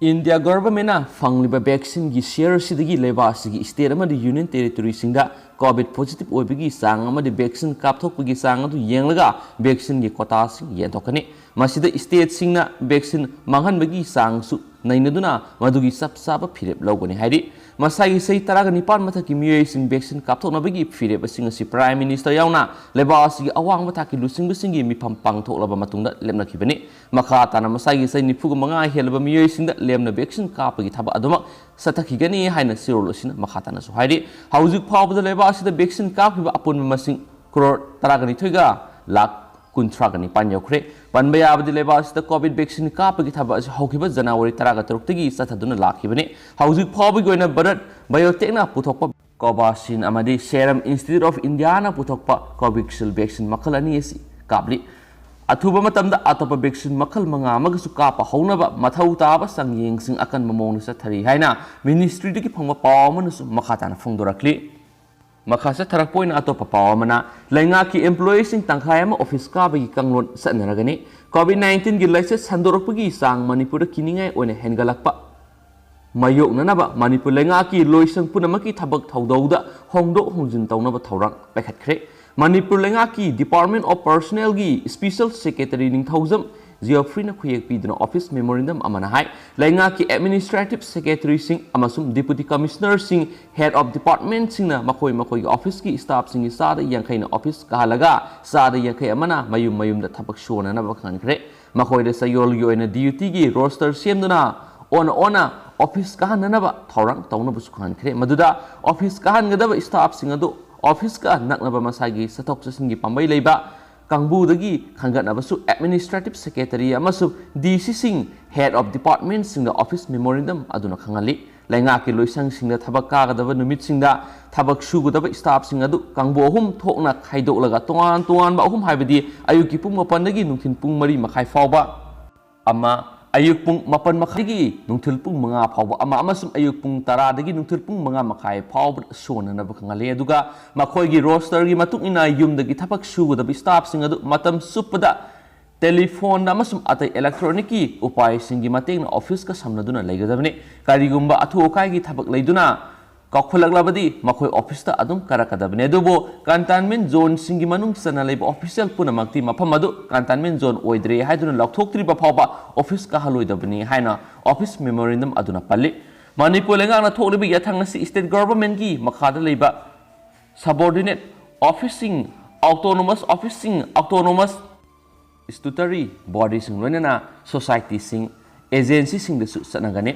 ꯏꯟꯗꯤꯌꯥ ꯒꯚꯔꯟꯃꯦꯟꯅ ꯐꯪꯂꯤꯕ ꯚꯦꯛꯁꯤꯟꯒꯤ ꯁꯤꯌꯔ ꯑꯁꯤꯗꯒꯤ ꯂꯩꯕꯥꯛ ꯑꯁꯤꯒꯤ ꯁ꯭ꯇꯦꯠ ꯑꯃꯗꯤ ꯌꯨꯅꯤꯌꯟ ꯇꯦꯔꯤꯇꯣꯔꯤꯁꯤꯡꯗ ꯀꯣꯚꯤꯗ ꯄꯣꯖꯤꯇꯤꯚ ꯑꯣꯏꯕꯒꯤ ꯆꯥꯡ ꯑꯃꯗꯤ ꯚꯦꯛꯁꯤꯟ ꯀꯥꯞꯊꯣꯛꯄꯒꯤ ꯆꯥꯡ ꯑꯗꯨ ꯌꯦꯡꯂꯒ ꯚꯦꯛꯁꯤꯟꯒꯤ ꯀꯣꯇꯥꯁꯤꯡ ꯌꯦꯟꯊꯣꯛꯀꯅꯤ꯫ ꯃꯁꯤꯗ ꯁ꯭ꯇꯦꯠꯁꯤꯡꯅ ꯚꯦꯛꯁꯤꯟ ꯃꯥꯡꯍꯟꯕꯒꯤ ꯆꯥꯡꯁꯨ ꯅꯩꯅꯗꯨꯅ ꯃꯗꯨꯒꯤ ꯆꯞ ꯆꯥꯕ ꯐꯤꯔꯦꯞ ꯂꯧꯒꯅꯤ ꯍꯥꯏꯔꯤ꯫ ꯃꯁꯥꯒꯤ ꯆꯍꯤ ꯇꯔꯥꯒ ꯅꯤꯄꯥꯟ ꯃꯊꯛꯀꯤ ꯃꯤꯑꯣꯏꯁꯤꯡ ꯚꯦꯛꯁꯤꯟ ꯀꯥꯞꯊꯣꯛꯅꯕꯒꯤ ꯐꯤꯔꯦꯞ ꯑꯁꯤꯡ ꯑꯁꯤ ꯄ꯭ꯔꯥꯏꯝ ꯃꯤꯅꯤꯁꯇꯔ ꯌꯥꯎꯅ ꯂꯩꯕꯥꯛ ꯑꯁꯤꯒꯤ ꯑꯋꯥꯡꯕ ꯊꯥꯛꯀꯤ ꯂꯨꯆꯤꯡꯕꯁꯤꯡꯒꯤ ꯃꯤꯐꯝ ꯄꯥꯡꯊꯣꯛꯂꯕ ꯃꯇꯨꯡꯗ ꯂꯦꯞꯅꯈꯤꯕꯅꯤ꯫ ꯃꯈꯥ ꯇꯥꯅ ꯃꯁꯥꯒꯤ ꯆꯍꯤ ꯅꯤꯐꯨꯒ ꯃꯉꯥ ꯍꯦꯜꯂꯕ ꯃꯤꯑꯣꯏꯁꯤꯡꯗ ꯂꯦꯝꯅ ꯚꯦꯛꯁꯤꯟ ꯀꯥꯞꯄꯒꯤ ꯊꯕꯛ ꯑꯗꯨꯃꯛ ꯆꯠꯊꯈꯤꯒꯅꯤ ꯍꯥꯏꯅ ꯆꯦꯔꯣꯜ ꯑꯁꯤꯅ ꯃꯈꯥ ꯇꯥꯅꯁꯨ ꯍꯥꯏꯔꯤ꯫ ꯍꯧꯖꯤꯛ ꯐꯥꯎꯕꯗ ꯂꯩꯕꯥꯛ ꯑꯁꯤꯗ ꯚꯦꯛꯁꯤꯟ ꯀꯥꯞꯈꯤꯕ ꯑꯄꯨꯟꯕ ꯃꯁꯤꯡ ꯀ꯭ꯔꯣꯔ ꯇꯔꯥꯒ ꯅꯤꯊꯣꯏꯒ ꯂꯥꯈ ꯀꯨꯟꯊ꯭ꯔꯥꯒ ꯅꯤꯄꯥꯟ ꯌꯧꯈ꯭ꯔꯦ꯫ ꯄꯟꯕ ꯌꯥꯕꯗꯤ, ꯂꯩꯕꯥꯛ ꯑꯁꯤꯗ ꯀꯣꯚꯤꯗ ꯚꯦꯛꯁꯤꯟ ꯀꯥꯞꯄꯒꯤ ꯊꯕꯛ ꯑꯁꯤ ꯍꯧꯈꯤꯕ ꯖꯅꯋꯥꯔꯤ ꯇꯔꯥꯒ ꯇꯔꯨꯛꯇꯒꯤ ꯆꯠꯊꯗꯨꯅ ꯂꯥꯛꯈꯤꯕꯅꯤ꯫ ꯍꯧꯖꯤꯛ ꯐꯥꯎꯕꯒꯤ ꯑꯣꯏꯅ ꯚꯥꯔꯠ ꯕꯥꯏꯑꯣꯇꯦꯛꯅ ꯄꯨꯊꯣꯛꯄ ꯀꯣꯚꯥꯁꯤꯟ ꯑꯃꯗꯤ ꯁꯦꯔꯝ ꯏꯟꯁꯇꯤꯇ꯭ꯌꯨꯠ ꯑꯣꯐ ꯏꯟꯗꯤꯌꯥꯅ ꯄꯨꯊꯣꯛꯄ ꯀꯣꯚꯤꯁꯤꯜ ꯚꯦꯛꯁꯤꯟ ꯃꯈꯜ ꯑꯅꯤ ꯑꯁꯤ ꯀꯥꯞꯂꯤ꯫ ꯑꯊꯨꯕ ꯃꯇꯝꯗ ꯑꯇꯣꯞꯄ ꯚꯦꯛꯁꯤꯟ ꯃꯈꯜ ꯃꯉꯥ ꯑꯃꯒꯁꯨ ꯀꯥꯞꯄ ꯍꯧꯅꯕ ꯃꯊꯧ ꯇꯥꯕ ꯆꯥꯡꯌꯦꯡꯁꯤꯡ ꯑꯀꯟꯕ ꯃꯑꯣꯡꯗ ꯆꯠꯊꯔꯤ ꯍꯥꯏꯅ ꯃꯤꯅꯤꯁꯇ꯭ꯔꯤꯗꯒꯤ ꯐꯪꯕ ꯄꯥꯎ ꯑꯃꯅꯁꯨ ꯃꯈꯥ ꯇꯥꯅ ꯐꯣꯡꯗꯣꯔꯛꯂꯤ꯫ ꯃꯈꯥ ꯆꯠꯊꯔꯛꯄ ꯑꯣꯏꯅ ꯑꯇꯣꯞꯄ ꯄꯥꯎ ꯑꯃꯅ, ꯂꯩꯉꯥꯛꯀꯤ ꯑꯦꯝꯄ꯭ꯂꯣꯌꯤꯁꯤꯡ ꯇꯪꯈꯥꯏ ꯑꯃ ꯑꯣꯐꯤꯁ ꯀꯥꯕꯒꯤ ꯀꯥꯡꯂꯣꯟ ꯆꯠꯅꯔꯒꯅꯤ꯫ ꯀꯣꯚꯤꯗ ꯅꯥꯏꯟꯇꯤꯟꯒꯤ ꯂꯥꯏꯆꯠ ꯁꯟꯗꯣꯔꯛꯄꯒꯤ ꯆꯥꯡ ꯃꯅꯤꯄꯨꯔꯗ ꯀꯤꯅꯤꯡꯉꯥꯏ ꯑꯣꯏꯅ ꯍꯦꯟꯒꯠꯂꯛꯄ ꯃꯥꯌꯣꯛꯅꯅꯕ ꯃꯅꯤꯄꯨꯔ ꯂꯩꯉꯥꯛꯀꯤ ꯂꯣꯏꯁꯪ ꯄꯨꯝꯅꯃꯛꯀꯤ ꯊꯕꯛ ꯊꯧꯗꯧꯗ ꯍꯣꯡꯗꯣꯛ ꯍꯣꯡꯖꯤꯟ ꯇꯧꯅꯕ ꯊꯧꯔꯥꯡ ꯄꯥꯏꯈꯠꯈ꯭ꯔꯦ꯫ ꯃꯅꯤꯄꯨꯔ ꯂꯩꯉꯥꯛꯀꯤ ꯗꯤꯄꯥꯔꯠꯃꯦꯟ ꯑꯣꯐ ꯄꯔꯁꯣꯅꯦꯜꯒꯤ ꯁ꯭ꯄꯦꯁꯦꯜ ꯁꯦꯀ꯭ꯔꯦꯇꯔꯤ ꯅꯤꯡꯊꯧꯖꯝ ꯖꯤꯑꯣꯐ꯭ꯔꯤꯅ ꯈꯨꯌꯦꯛ ꯄꯤꯗꯨꯅ ꯑꯣꯐꯤꯁ ꯃꯦꯃꯣꯔꯦꯟꯗꯝ ꯑꯃꯅ ꯍꯥꯏ, ꯂꯩꯉꯥꯛꯀꯤ ꯑꯦꯗꯃꯤꯅꯤꯁꯇ꯭ꯔꯦꯇꯤꯚ ꯁꯦꯀ꯭ꯔꯦꯇꯔꯤꯁꯤꯡ ꯑꯃꯁꯨꯡ ꯗꯤꯄꯨꯇꯤ ꯀꯃꯤꯁꯅꯔꯁꯤꯡ, ꯍꯦꯗ ꯑꯣꯐ ꯗꯤꯄꯥꯔꯠꯃꯦꯟꯠꯁꯤꯡꯅ ꯃꯈꯣꯏ ꯃꯈꯣꯏꯒꯤ ꯑꯣꯐꯤꯁꯀꯤ ꯁ꯭ꯇꯥꯐꯁꯤꯡꯒꯤ ꯆꯥꯗ ꯌꯥꯡꯈꯩꯅ ꯑꯣꯐꯤꯁ ꯀꯥꯍꯜꯂꯒ ꯆꯥꯗ ꯌꯥꯡꯈꯩ ꯑꯃꯅ ꯃꯌꯨꯝ ꯃꯌꯨꯝꯗ ꯊꯕꯛ ꯁꯨꯍꯟꯅꯅꯕ ꯈꯪꯍꯟꯈ꯭ꯔꯦ꯫ ꯃꯈꯣꯏꯗ ꯆꯌꯣꯜꯒꯤ ꯑꯣꯏꯅ ꯗ꯭ꯌꯨꯇꯤꯒꯤ ꯔꯣꯁꯇꯔ ꯁꯦꯝꯗꯨꯅ ꯑꯣꯟꯅ ꯑꯣꯟꯅ ꯑꯣꯐꯤꯁ ꯀꯥꯍꯟꯅꯅꯕ ꯊꯧꯔꯥꯡ ꯇꯧꯅꯕꯁꯨ ꯈꯪꯍꯟꯈ꯭ꯔꯦ꯫ ꯃꯗꯨꯗ ꯑꯣꯐꯤꯁ ꯀꯥꯍꯟꯒꯗꯕ ꯁ꯭ꯇꯥꯐꯁꯤꯡ ꯑꯗꯨ ꯑꯣꯐꯤꯁꯀ ꯅꯛꯅꯕ ꯃꯁꯥꯒꯤ ꯆꯠꯊꯣꯛ ꯆꯠꯁꯤꯟꯒꯤ ꯄꯥꯝꯕꯩ ꯂꯩꯕ ꯀꯥꯡꯕꯨꯗꯒꯤ ꯈꯟꯒꯠꯅꯕꯁꯨ ꯑꯦꯗꯃꯤꯅꯤꯁꯇ꯭ꯔꯦꯇꯤꯚ ꯁꯦꯀ꯭ꯔꯦꯇꯔꯤ ꯑꯃꯁꯨꯡ ꯗꯤ ꯁꯤꯁꯤꯡ, ꯍꯦꯗ ꯑꯣꯐ ꯗꯤꯄꯥꯔꯠꯃꯦꯟꯠꯁꯤꯡꯗ ꯑꯣꯐꯤꯁ ꯃꯦꯃꯣꯔꯦꯟꯗꯝ ꯑꯗꯨꯅ ꯈꯪꯍꯜꯂꯤ꯫ ꯂꯩꯉꯥꯛꯀꯤ ꯂꯣꯏꯁꯪꯁꯤꯡꯗ ꯊꯕꯛ ꯀꯥꯒꯗꯕ ꯅꯨꯃꯤꯠꯁꯤꯡꯗ ꯊꯕꯛ ꯁꯨꯒꯗꯕ ꯁ꯭ꯇꯥꯐꯁꯤꯡ ꯑꯗꯨ ꯀꯥꯡꯕꯨ ꯑꯍꯨꯝ ꯊꯣꯛꯅ ꯈꯥꯏꯗꯣꯛꯂꯒ ꯇꯣꯉꯥꯟ ꯇꯣꯉꯥꯟꯕ ꯑꯍꯨꯝ, ꯍꯥꯏꯕꯗꯤ ꯑꯌꯨꯛꯀꯤ ꯄꯨꯡ ꯃꯥꯄꯟꯗꯒꯤ ꯅꯨꯡꯊꯤꯜ ꯄꯨꯡ ꯃꯔꯤ ꯃꯈꯥꯏ ꯐꯥꯎꯕ ꯑꯃ, ꯑꯌꯨꯛ ꯄꯨꯡ ꯃꯥꯄꯟ ꯃꯈꯥꯏꯗꯒꯤ ꯅꯨꯡꯊꯤꯜ ꯄꯨꯡ ꯃꯉꯥ ꯐꯥꯎꯕ ꯑꯃ ꯑꯃꯁꯨꯡ ꯑꯌꯨꯛ ꯄꯨꯡ ꯇꯔꯥꯗꯒꯤ ꯅꯨꯡꯊꯤꯜ ꯄꯨꯡ ꯃꯉꯥ ꯃꯈꯥꯏ ꯐꯥꯎꯕ ꯁꯣꯟꯅꯅꯕ ꯈꯪꯍꯜꯂꯤ꯫ ꯑꯗꯨꯒ ꯃꯈꯣꯏꯒꯤ ꯔꯣꯁꯇꯔꯒꯤ ꯃꯇꯨꯡ ꯏꯟꯅ ꯌꯨꯝꯗꯒꯤ ꯊꯕꯛ ꯁꯨꯒꯗꯕ ꯁ꯭ꯇꯥꯐꯁꯤꯡ ꯑꯗꯨ ꯃꯇꯝ ꯆꯨꯞꯄꯗ ꯇꯦꯂꯤꯐꯣꯟꯗ ꯑꯃꯁꯨꯡ ꯑꯇꯩ ꯏꯂꯦꯛꯇ꯭ꯔꯣꯅꯤꯛꯀꯤ ꯎꯄꯥꯏꯁꯤꯡꯒꯤ ꯃꯇꯦꯡꯅ ꯑꯣꯐꯤꯁꯀ ꯁꯝꯅꯗꯨꯅ ꯂꯩꯒꯗꯕꯅꯤ꯫ ꯀꯔꯤꯒꯨꯝꯕ ꯑꯊꯨ ꯑꯀꯥꯏꯒꯤ ꯊꯕꯛ ꯂꯩꯗꯨꯅ ꯀꯥꯎꯈꯠꯂꯛꯂꯕꯗꯤ ꯃꯈꯣꯏ ꯑꯣꯐꯤꯁꯇ ꯑꯗꯨꯝ ꯀꯥꯔꯛꯀꯗꯕꯅꯤ꯫ ꯑꯗꯨꯕꯨ ꯀꯟꯇꯦꯟꯃꯦꯟ ꯖꯣꯟꯁꯤꯡꯒꯤ ꯃꯅꯨꯡ ꯆꯟꯅ ꯂꯩꯕ ꯑꯣꯐꯤꯁꯤꯌꯦꯜ ꯄꯨꯝꯅꯃꯛꯇꯤ ꯃꯐꯝ ꯑꯗꯨ ꯀꯟꯇꯦꯟꯃꯦꯟ ꯖꯣꯟ ꯑꯣꯏꯗ꯭ꯔꯦ ꯍꯥꯏꯗꯨꯅ ꯂꯥꯎꯊꯣꯛꯇ꯭ꯔꯤꯕ ꯐꯥꯎꯕ ꯑꯣꯐꯤꯁ ꯀꯥꯍꯜꯂꯣꯏꯗꯕꯅꯤ ꯍꯥꯏꯅ ꯑꯣꯐꯤꯁ ꯃꯦꯃꯣꯔꯦꯟꯗꯝ ꯑꯗꯨꯅ ꯄꯜꯂꯤ꯫ ꯃꯅꯤꯄꯨꯔ ꯂꯩꯉꯥꯛꯅ ꯊꯣꯛꯂꯤꯕ ꯌꯥꯊꯪ ꯑꯁꯤ ꯁ꯭ꯇꯦꯠ ꯒꯚꯔꯟꯃꯦꯟꯠꯀꯤ ꯃꯈꯥꯗ ꯂꯩꯕ ꯁꯕꯑꯣꯔꯗꯤꯅꯦꯠ ꯑꯣꯐꯤꯁꯁꯤꯡ, ꯑꯣꯇꯣꯅꯣꯃꯁ ꯑꯣꯐꯤꯁꯁꯤꯡ, ꯑꯣꯇꯣꯅꯣꯃꯁ ꯁ꯭ꯇꯦꯇꯨꯇꯔꯤ ꯕꯣꯗꯤꯁꯤꯡ, ꯂꯣꯏꯅꯅ ꯁꯣꯁꯥꯏꯇꯤꯁꯤꯡ, ꯑꯦꯖꯦꯟꯁꯤꯁꯤꯡꯗꯁꯨ ꯆꯠꯅꯒꯅꯤ꯫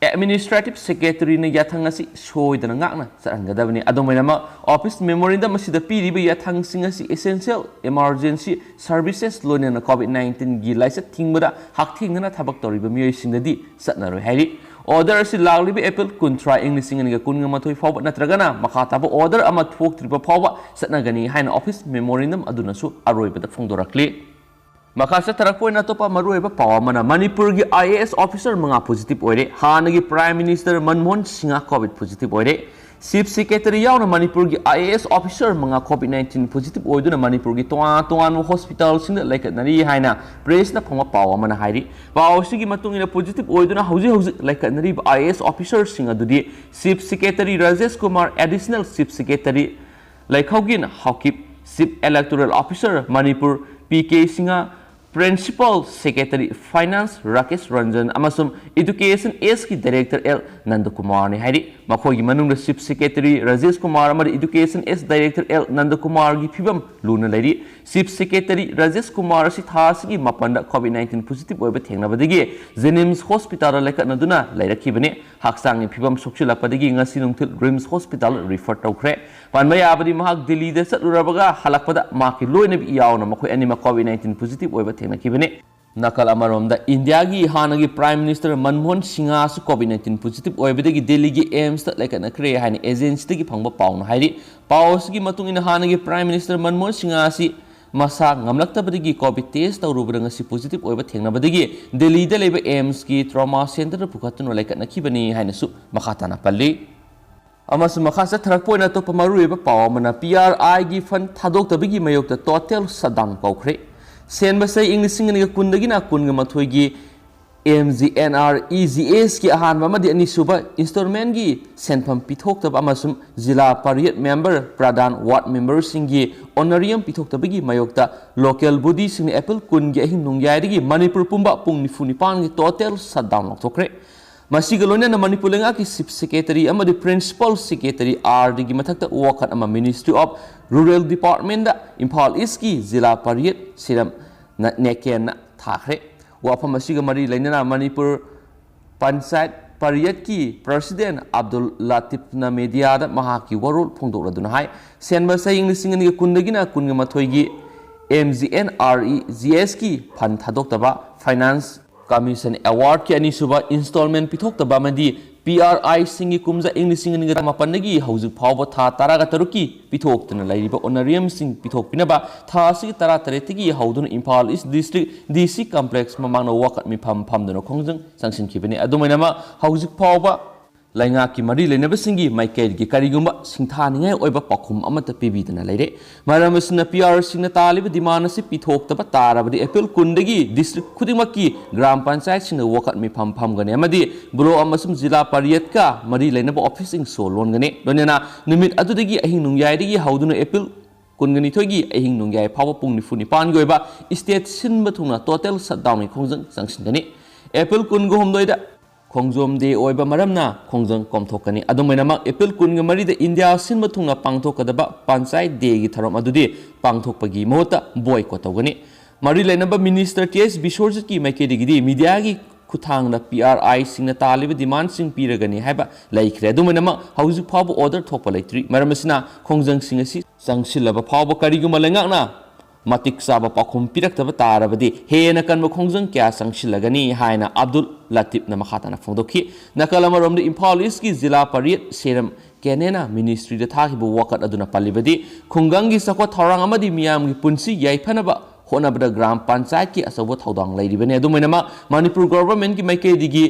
ꯑꯦꯗꯃꯤꯅꯤꯁꯇ꯭ꯔꯦꯇꯤꯚ ꯁꯦꯀ꯭ꯔꯦꯇꯔꯤꯅ ꯌꯥꯊꯪ ꯑꯁꯤ ꯁꯣꯏꯗꯅ ꯉꯥꯛꯅ ꯆꯠꯍꯟꯒꯗꯕꯅꯤ꯫ ꯑꯗꯨꯝ ꯑꯣꯏꯅꯃꯛ, ꯑꯣꯐꯤꯁ ꯃꯦꯃꯣꯔꯦꯟꯗꯝ ꯑꯁꯤꯗ ꯄꯤꯔꯤꯕ ꯌꯥꯊꯪꯁꯤꯡ ꯑꯁꯤ essential emergency services, ꯂꯣꯏꯅꯅ ꯀꯣꯚꯤꯗ ꯅꯥꯏꯟꯇꯤꯟꯒꯤ ꯂꯥꯏꯆꯠ ꯊꯤꯡꯕꯗ ꯍꯛꯊꯦꯡꯅꯅ ꯊꯕꯛ ꯇꯧꯔꯤꯕ ꯃꯤꯑꯣꯏꯁꯤꯡꯗꯗꯤ ꯆꯠꯅꯔꯣꯏ ꯍꯥꯏꯔꯤ꯫ ꯑꯣꯔꯗꯔ ꯑꯁꯤ ꯂꯥꯛꯂꯤꯕ ꯑꯦꯄ꯭ꯔꯤꯜ ꯀꯨꯟꯊ꯭ꯔꯥ, ꯏꯪ ꯂꯤꯁꯤꯡ ꯑꯅꯤꯒ ꯀꯨꯟꯒ ꯃꯥꯊꯣꯏ ꯐꯥꯎꯕ ꯅꯠꯇ꯭ꯔꯒꯅ ꯃꯈꯥ ꯇꯥꯕ ꯑꯣꯔꯗꯔ ꯑꯃ ꯊꯣꯛꯇ꯭ꯔꯤꯕ ꯐꯥꯎꯕ ꯆꯠꯅꯒꯅꯤ ꯍꯥꯏꯅ ꯑꯣꯐꯤꯁ ꯃꯦꯃꯣꯔꯦꯟꯗꯝ ꯑꯗꯨꯅꯁꯨ ꯑꯔꯣꯏꯕꯗ ꯐꯣꯡꯗꯣꯔꯛꯂꯤ꯫ ꯃꯈꯥ ꯆꯠꯊꯔꯛꯄ ꯑꯣꯏꯅ ꯑꯇꯣꯞꯄ ꯃꯔꯨꯑꯣꯏꯕ ꯄꯥꯎ ꯑꯃꯅ, ꯃꯅꯤꯄꯨꯔꯒꯤ ꯑꯥꯏ ꯑꯦ ꯑꯦꯁ ꯑꯣꯐꯤꯁꯔ ꯃꯉꯥ ꯄꯣꯖꯤꯇꯤꯚ ꯑꯣꯏꯔꯦ꯫ ꯍꯥꯟꯅꯒꯤ prime minister Manmohan Singh covid positive ꯑꯣꯏꯔꯦ꯫ ꯆꯤꯐ ꯁꯦꯀ꯭ꯔꯦꯇꯔꯤ ꯌꯥꯎꯅ ꯃꯅꯤꯄꯨꯔꯒꯤ ꯑꯥꯏ ꯑꯦ ꯑꯦꯁ ꯑꯣꯐꯤꯁꯔ ꯃꯉꯥ ꯀꯣꯚꯤꯗ ꯅꯥꯏꯟꯇꯤꯟ ꯄꯣꯖꯤꯇꯤꯚ ꯑꯣꯏꯗꯨꯅ ꯃꯅꯤꯄꯨꯔꯒꯤ ꯇꯣꯉꯥꯟ ꯇꯣꯉꯥꯟꯕ ꯍꯣꯁꯄꯤꯇꯥꯜꯁꯤꯡꯗ ꯂꯩꯈꯠꯅꯔꯤ ꯍꯥꯏꯅ ꯄ꯭ꯔꯦꯁꯅ ꯐꯪꯕ ꯄꯥꯎ ꯑꯃꯅ ꯍꯥꯏꯔꯤ꯫ ꯄꯥꯎ ꯑꯁꯤꯒꯤ ꯃꯇꯨꯡ ꯏꯟꯅ, ꯄꯣꯖꯤꯇꯤꯚ ꯑꯣꯏꯗꯨꯅ ꯍꯧꯖꯤꯛ ꯍꯧꯖꯤꯛ ꯂꯩꯈꯠꯅꯔꯤꯕ ꯑꯥꯏ ꯑꯦ ꯑꯦꯁ ꯑꯣꯐꯤꯁꯔꯁꯤꯡ ꯑꯗꯨꯗꯤ chief secretary Rajesh Kumar, additional chief secretary Leikhaogin Haokip, chief electoral officer Manipur P K Singh, principal secretary finance Rakesh Ranjan ꯑꯃꯁꯨꯡ ꯏꯗꯨꯀꯦꯁꯟ ꯑꯦꯁꯀꯤ ꯗꯥꯏꯔꯦꯛꯇꯔ ꯑꯦꯜ ꯅꯟꯗꯀꯨꯃꯥꯔꯅꯤ ꯍꯥꯏꯔꯤ꯫ ꯃꯈꯣꯏꯒꯤ ꯃꯅꯨꯡꯗ ꯆꯤꯐ ꯁꯦꯀ꯭ꯔꯦꯇꯔꯤ ꯔꯥꯖꯦꯁ ꯀꯨꯃꯥꯔ ꯑꯃꯗꯤ ꯏꯗꯨꯀꯦꯁꯟ ꯑꯦꯁ ꯗꯥꯏꯔꯦꯛꯇꯔ ꯑꯦꯜ ꯅꯟꯗꯀꯨꯃꯥꯔꯒꯤ ꯐꯤꯕꯝ ꯂꯨꯅ ꯂꯩꯔꯤ꯫ ꯆꯤꯐ ꯁꯦꯀ꯭ꯔꯦꯇꯔꯤ ꯔꯥꯖꯦꯁ ꯀꯨꯃꯥꯔ ꯑꯁꯤ ꯊꯥ ꯑꯁꯤꯒꯤ ꯃꯥꯄꯟꯗ ꯀꯣꯚꯤꯗ ꯅꯥꯏꯟꯇꯤꯟ ꯄꯣꯖꯤꯇꯤꯚ ꯑꯣꯏꯕ ꯊꯦꯡꯅꯕꯗꯒꯤ ꯖꯦꯅꯤꯝꯁ ꯍꯣꯁꯄꯤꯇꯥꯜꯗ ꯂꯩꯈꯠꯅꯗꯨꯅ ꯂꯩꯔꯛꯈꯤꯕꯅꯤ꯫ ꯍꯛꯆꯥꯡꯒꯤ ꯐꯤꯕꯝ ꯁꯣꯛꯆꯤꯜꯂꯛꯄꯗꯒꯤ ꯉꯁꯤ ꯅꯨꯡꯊꯤꯜ ꯔꯤꯝꯁ ꯍꯣꯁꯄꯤꯇꯥꯜ ꯔꯤꯐꯔ ꯇꯧꯈ꯭ꯔꯦ꯫ ꯄꯟꯕ ꯌꯥꯕꯗꯤ, ꯃꯍꯥꯛ ꯗꯤꯜꯂꯤꯗ ꯆꯠꯂꯨꯔꯕꯒ ꯍꯜꯂꯛꯄꯗ ꯃꯍꯥꯛꯀꯤ ꯂꯣꯏꯅꯕꯤ ꯌꯥꯎꯅ ꯃꯈꯣꯏ ꯑꯅꯤꯃꯛ ꯀꯣꯚꯤꯗ ꯅꯥꯏꯟꯇꯤꯟ ꯄꯣꯖꯤꯇꯤꯚ ꯑꯣꯏꯕ ꯊꯦꯡꯅꯈꯤꯕꯅꯤ꯫ ꯅꯥꯀꯜ ꯑꯃꯔꯣꯝꯗ, ꯏꯟꯗꯤꯌꯥꯒꯤ ꯍꯥꯟꯅꯒꯤ ꯄ꯭ꯔꯥꯏꯝ ꯃꯤꯅꯤꯁꯇꯔ ꯃꯟꯃꯣꯍꯟ ꯁꯤꯡꯍꯁꯨ ꯀꯣꯚꯤꯗ ꯅꯥꯏꯟꯇꯤꯟ ꯄꯣꯖꯤꯇꯤꯚ ꯑꯣꯏꯕꯗꯒꯤ ꯗꯤꯜꯂꯤꯒꯤ ꯑꯦꯝꯁꯇ ꯂꯩꯈꯠꯅꯈ꯭ꯔꯦ ꯍꯥꯏꯅ ꯑꯦꯖꯦꯟꯁꯤꯗꯒꯤ ꯐꯪꯕ ꯄꯥꯎꯅ ꯍꯥꯏꯔꯤ꯫ ꯄꯥꯎ ꯑꯁꯤꯒꯤ ꯃꯇꯨꯡ ꯏꯟꯅ, ꯍꯥꯟꯅꯒꯤ ꯄ꯭ꯔꯥꯏꯝ ꯃꯤꯅꯤꯁꯇꯔ ꯃꯟꯃꯣꯍꯟ ꯁꯤꯡꯍ ꯑꯁꯤ ꯃꯁꯥ ꯉꯝꯂꯛꯇꯕꯗꯒꯤ ꯀꯣꯚꯤꯗ ꯇꯦꯁ ꯇꯧꯔꯨꯕꯗ ꯉꯁꯤ ꯄꯣꯖꯤꯇꯤꯚ ꯑꯣꯏꯕ ꯊꯦꯡꯅꯕꯗꯒꯤ ꯗꯦꯜꯂꯤꯗ ꯂꯩꯕ ꯑꯦꯝꯁꯀꯤ ꯇ꯭ꯔꯣꯃꯥ ꯁꯦꯟꯇꯔꯗ ꯄꯨꯈꯠꯇꯨꯅ ꯂꯩꯈꯠꯅꯈꯤꯕꯅꯤ ꯍꯥꯏꯅꯁꯨ ꯃꯈꯥ ꯇꯥꯅ ꯄꯜꯂꯤ꯫ ꯑꯃꯁꯨꯡ ꯃꯈꯥ ꯆꯠꯊꯔꯛꯄ ꯑꯣꯏꯅ ꯑꯇꯣꯞꯄ ꯃꯔꯨꯑꯣꯏꯕ ꯄꯥꯎ ꯑꯃꯅ, ꯄꯤ ꯑꯥꯔ ꯑꯥꯏꯒꯤ ꯐꯟ ꯊꯥꯗꯣꯛꯇꯕꯒꯤ ꯃꯥꯌꯣꯛꯇ ꯇꯣꯇꯦꯜ ꯁꯠꯗꯥꯎꯟ ꯀꯧꯈ꯭ꯔꯦ꯫ ꯁꯦꯟꯕꯁꯦ ꯏꯪ ꯂꯤꯁꯤꯡ ꯑꯅꯤꯒ ꯀꯨꯟꯗꯒꯤꯅ ꯀꯨꯟꯒ ꯃꯥꯊꯣꯏꯒꯤ M G N R E G ꯑꯦꯁꯀꯤ ꯑꯍꯥꯟꯕ ꯑꯃꯗꯤ ꯑꯅꯤꯁꯨꯕ ꯏꯟꯁꯇꯣꯜꯃꯦꯟꯒꯤ ꯁꯦꯟꯐꯝ ꯄꯤꯊꯣꯛꯇꯕ ꯑꯃꯁꯨꯡ ꯖꯤꯂꯥ ꯄꯔꯤꯌꯠ ꯃꯦꯝꯕꯔ, ꯄ꯭ꯔꯙꯥꯟ, ꯋꯥꯔꯗ ꯃꯦꯝꯕꯔꯁꯤꯡꯒꯤ ꯑꯣꯅꯔꯤꯌꯝ ꯄꯤꯊꯣꯛꯇꯕꯒꯤ ꯃꯥꯌꯣꯛꯇ ꯂꯣꯀꯦꯜ ꯕꯣꯗꯤꯁꯤꯡꯅ ꯑꯦꯄ꯭ꯔꯤꯜ ꯀꯨꯟꯒꯤ ꯑꯍꯤꯡ ꯅꯣꯡꯌꯥꯏꯗꯒꯤ ꯃꯅꯤꯄꯨꯔ ꯄꯨꯝꯕ ꯄꯨꯡ ꯅꯤꯐꯨ ꯅꯤꯄꯥꯟꯒꯤ ꯇꯣꯇꯦꯜ ꯁꯠꯗꯥꯎꯟ ꯂꯥꯎꯊꯣꯛꯈ꯭ꯔꯦ꯫ ꯃꯁꯤꯒ ꯂꯣꯏꯅꯅ ꯃꯅꯤꯄꯨꯔ ꯂꯩꯉꯥꯛꯀꯤ ꯆꯤꯐ ꯁꯦꯀ꯭ꯔꯦꯇꯔꯤ ꯑꯃꯗꯤ ꯄ꯭ꯔꯤꯟꯁꯤꯄꯥꯜ ꯁꯦꯀ꯭ꯔꯦꯇꯔꯤ ꯑꯥꯔ ꯗꯤꯒꯤ ꯃꯊꯛꯇ ꯋꯥꯀꯠ ꯑꯃ ꯃꯤꯅꯤꯁꯇ꯭ꯔꯤ ꯑꯣꯐ ꯔꯨꯔꯦꯜ ꯗꯤꯄꯥꯔꯠꯃꯦꯟꯗ ꯏꯝꯐꯥꯜ ꯏꯁꯀꯤ ꯖꯤꯂꯥ ꯄꯔꯤꯌꯠ ꯁꯤꯔꯝ ꯅ-, ꯅꯦꯀꯦꯟꯅ ꯊꯥꯈ꯭ꯔꯦ꯫ ꯋꯥꯐꯝ ꯑꯁꯤꯒ ꯃꯔꯤ ꯂꯩꯅꯅ ꯃꯅꯤꯄꯨꯔ ꯄꯟꯆꯥꯌꯠ ꯄꯔꯤꯌꯠꯀꯤ ꯄ꯭ꯔꯁꯤꯗꯦꯟ ꯑꯕꯗꯨꯜ ꯂꯥꯇꯤꯐꯅ ꯃꯦꯗꯤꯌꯥꯗ ꯃꯍꯥꯛꯀꯤ ꯋꯥꯔꯣꯜ ꯐꯣꯡꯗꯣꯛꯂꯗꯨꯅ ꯍꯥꯏ, ꯁꯦꯟꯕꯁꯦ ꯏꯪ ꯂꯤꯁꯤꯡ ꯑꯅꯤꯒ ꯀꯨꯟꯗꯒꯤꯅ ꯀꯨꯟꯒ ꯃꯥꯊꯣꯏꯒꯤ M G N R E G ꯑꯦꯁꯀꯤ ꯐꯟ ꯊꯥꯗꯣꯛꯇꯕ, ꯐꯥꯏꯅꯥꯟꯁ ꯀꯃꯤꯁꯟ ꯑꯦꯋꯥꯔꯗꯀꯤ ꯑꯅꯤꯁꯨꯕ ꯏꯟꯁꯇꯣꯜꯃꯦꯟ ꯄꯤꯊꯣꯛꯇꯕ ꯑꯃꯗꯤ ꯄꯤ ꯑꯥꯔ ꯑꯥꯏꯁꯤꯡꯒꯤ ꯀꯨꯝꯖꯥ ꯏꯪ ꯂꯤꯁꯤꯡ ꯑꯅꯤꯒ ꯇꯔꯥꯃꯥꯄꯟꯗꯒꯤ ꯍꯧꯖꯤꯛ ꯐꯥꯎꯕ ꯊꯥ ꯇꯔꯥꯒ ꯇꯔꯨꯛꯀꯤ ꯄꯤꯊꯣꯛꯇꯅ ꯂꯩꯔꯤꯕ ꯑꯣꯅꯔꯤꯌꯝꯁꯤꯡ ꯄꯤꯊꯣꯛꯄꯤꯅꯕ ꯊꯥ ꯑꯁꯤꯒꯤ ꯇꯔꯥꯇꯔꯦꯠꯇꯒꯤ ꯍꯧꯗꯨꯅ ꯏꯝꯐꯥꯜ ꯏꯁ ꯗꯤꯁꯇ꯭ꯔꯤꯛ ꯗꯤ ꯁꯤ ꯀꯝꯄ꯭ꯂꯦꯛꯁ ꯃꯃꯥꯡꯗ ꯋꯥꯀꯠ ꯃꯤꯐꯝ ꯐꯝꯗꯨꯅ ꯈꯣꯡꯖꯪ ꯆꯪꯁꯤꯟꯈꯤꯕꯅꯤ꯫ ꯑꯗꯨꯃꯥꯏꯅꯃꯛ ꯍꯧꯖꯤꯛ ꯐꯥꯎꯕ ꯂꯩꯉꯥꯛꯀꯤ ꯃꯔꯤ ꯂꯩꯅꯕꯁꯤꯡꯒꯤ ꯃꯥꯏꯀꯩꯗꯒꯤ ꯀꯔꯤꯒꯨꯝꯕ ꯁꯤꯡꯊꯥꯅꯤꯡꯉꯥꯏ ꯑꯣꯏꯕ ꯄꯥꯎꯈꯨꯝ ꯑꯃꯠꯇ ꯄꯤꯕꯤꯗꯅ ꯂꯩꯔꯦ꯫ ꯃꯔꯝ ꯑꯁꯤꯅ, ꯄꯤ ꯑꯥꯔꯁꯤꯡꯅ ꯇꯥꯜꯂꯤꯕ ꯗꯤꯃꯥꯟ ꯑꯁꯤ ꯄꯤꯊꯣꯛꯇꯕ ꯇꯥꯔꯕꯗꯤ ꯑꯦꯄ꯭ꯔꯤꯜ ꯀꯨꯟꯗꯒꯤ ꯗꯤꯁꯇ꯭ꯔꯤꯛ ꯈꯨꯗꯤꯡꯃꯛꯀꯤ ꯒ꯭ꯔꯥꯝ ꯄꯟꯆꯥꯌꯠꯁꯤꯡꯗ ꯋꯥꯀꯠ ꯃꯤꯐꯝ ꯐꯝꯒꯅꯤ ꯑꯃꯗꯤ ꯕ꯭ꯂꯣꯛ ꯑꯃꯁꯨꯡ ꯖꯤꯂꯥ ꯄꯔꯤꯌꯠꯀ ꯃꯔꯤ ꯂꯩꯅꯕ ꯑꯣꯐꯤꯁꯁꯤꯡ ꯁꯣ ꯂꯣꯟꯒꯅꯤ꯫ ꯂꯣꯏꯅꯅ ꯅꯨꯃꯤꯠ ꯑꯗꯨꯗꯒꯤ ꯑꯍꯤꯡ ꯅꯣꯡꯌꯥꯏꯗꯒꯤ ꯍꯧꯗꯨꯅ ꯑꯦꯄ꯭ꯔꯤꯜ ꯀꯨꯟꯒ ꯅꯤꯊꯣꯏꯒꯤ ꯑꯍꯤꯡ ꯅꯣꯡꯌꯥꯏ ꯐꯥꯎꯕ ꯄꯨꯡ ꯅꯤꯐꯨ ꯅꯤꯄꯥꯟꯒꯤ ꯑꯣꯏꯕ ꯁ꯭ꯇꯦꯠ ꯁꯤꯟꯕ ꯊꯨꯡꯅ ꯇꯣꯇꯦꯜ ꯁꯠꯗꯥꯎꯟꯒꯤ ꯈꯣꯡꯖꯪ ꯆꯪꯁꯤꯟꯒꯅꯤ꯫ ꯑꯦꯄ꯭ꯔꯤꯜ ꯀꯨꯟꯒ ꯍꯨꯝꯗꯣꯏꯗ ꯈꯣꯡꯖꯣꯝ ꯗꯦ ꯑꯣꯏꯕ ꯃꯔꯝꯅ ꯈꯣꯡꯖꯪ ꯀꯣꯝꯊꯣꯛꯀꯅꯤ꯫ ꯑꯗꯨꯃꯥꯏꯅꯃꯛ, ꯑꯦꯄ꯭ꯔꯤꯜ ꯀꯨꯟꯒ ꯃꯔꯤꯗ ꯏꯟꯗꯤꯌꯥ ꯁꯤꯟꯕ ꯊꯨꯡꯅ ꯄꯥꯡꯊꯣꯛꯀꯗꯕ ꯄꯟꯆꯥꯌꯠ ꯗꯦꯒꯤ ꯊꯧꯔꯝ ꯑꯗꯨꯗꯤ ꯄꯥꯡꯊꯣꯛꯄꯒꯤ ꯃꯍꯨꯠꯇ ꯕꯣꯏꯀꯣꯠ ꯇꯧꯒꯅꯤ꯫ ꯃꯔꯤ ꯂꯩꯅꯕ ꯃꯤꯅꯤꯁꯇꯔ ꯇꯤ ꯑꯦꯁ ꯕꯤꯁ꯭ꯋꯖꯤꯠꯀꯤ ꯃꯥꯏꯀꯩꯗꯒꯤꯗꯤ ꯃꯤꯗꯤꯌꯥꯒꯤ ꯈꯨꯠꯊꯥꯡꯗ ꯄꯤ ꯑꯥꯔ ꯑꯥꯏꯁꯤꯡꯅ ꯇꯥꯜꯂꯤꯕ ꯗꯤꯃꯥꯟꯁꯤꯡ ꯄꯤꯔꯒꯅꯤ ꯍꯥꯏꯕ ꯂꯩꯈ꯭ꯔꯦ꯫ ꯑꯗꯨꯃꯥꯏꯅꯃꯛ, ꯍꯧꯖꯤꯛ ꯐꯥꯎꯕ ꯑꯣꯔꯗꯔ ꯊꯣꯛꯄ ꯂꯩꯇ꯭ꯔꯤ꯫ ꯃꯔꯝ ꯑꯁꯤꯅ, ꯈꯣꯡꯖꯪꯁꯤꯡ ꯑꯁꯤ ꯆꯪꯁꯤꯜꯂꯕ ꯐꯥꯎꯕ ꯀꯔꯤꯒꯨꯝꯕ ꯂꯩꯉꯥꯛꯅ ꯃꯇꯤꯛ ꯆꯥꯕ ꯄꯥꯎꯈꯨꯝ ꯄꯤꯔꯛꯇꯕ ꯇꯥꯔꯕꯗꯤ ꯍꯦꯟꯅ ꯀꯟꯕ ꯈꯣꯡꯖꯪ ꯀꯌꯥ ꯆꯪꯁꯤꯜꯂꯒꯅꯤ ꯍꯥꯏꯅ ꯑꯕꯗꯨꯜ ꯂꯇꯤꯐꯅ ꯃꯈꯥ ꯇꯥꯅ ꯐꯣꯡꯗꯣꯛꯈꯤ꯫ ꯅꯥꯀꯜ ꯑꯃꯔꯣꯝꯗ, ꯏꯝꯐꯥꯜ ꯏꯁꯀꯤ ꯖꯤꯂꯥ ꯄꯔꯤꯌꯠ ꯁꯦꯔꯝ ꯀꯦꯅꯦꯅ ꯃꯤꯅꯤꯁꯇ꯭ꯔꯤꯗ ꯊꯥꯈꯤꯕ ꯋꯥꯀꯠ ꯑꯗꯨꯅ ꯄꯜꯂꯤꯕꯗꯤ, ꯈꯨꯡꯒꯪꯒꯤ ꯆꯥꯎꯈꯠ ꯊꯧꯔꯥꯡ ꯑꯃꯗꯤ ꯃꯤꯌꯥꯝꯒꯤ ꯄꯨꯟꯁꯤ ꯌꯥꯏꯐꯅꯕ ꯍꯣꯠꯅꯕꯗ ꯒ꯭ꯔꯥꯝ ꯄꯟꯆꯥꯌꯠꯀꯤ ꯑꯆꯧꯕ ꯊꯧꯗꯥꯡ ꯂꯩꯔꯤꯕꯅꯤ꯫ ꯑꯗꯨꯝ ꯑꯣꯏꯅꯃꯛ, ꯃꯅꯤꯄꯨꯔ ꯒꯣꯚꯔꯟꯃꯦꯟꯠꯀꯤ ꯃꯥꯏꯀꯩꯗꯒꯤ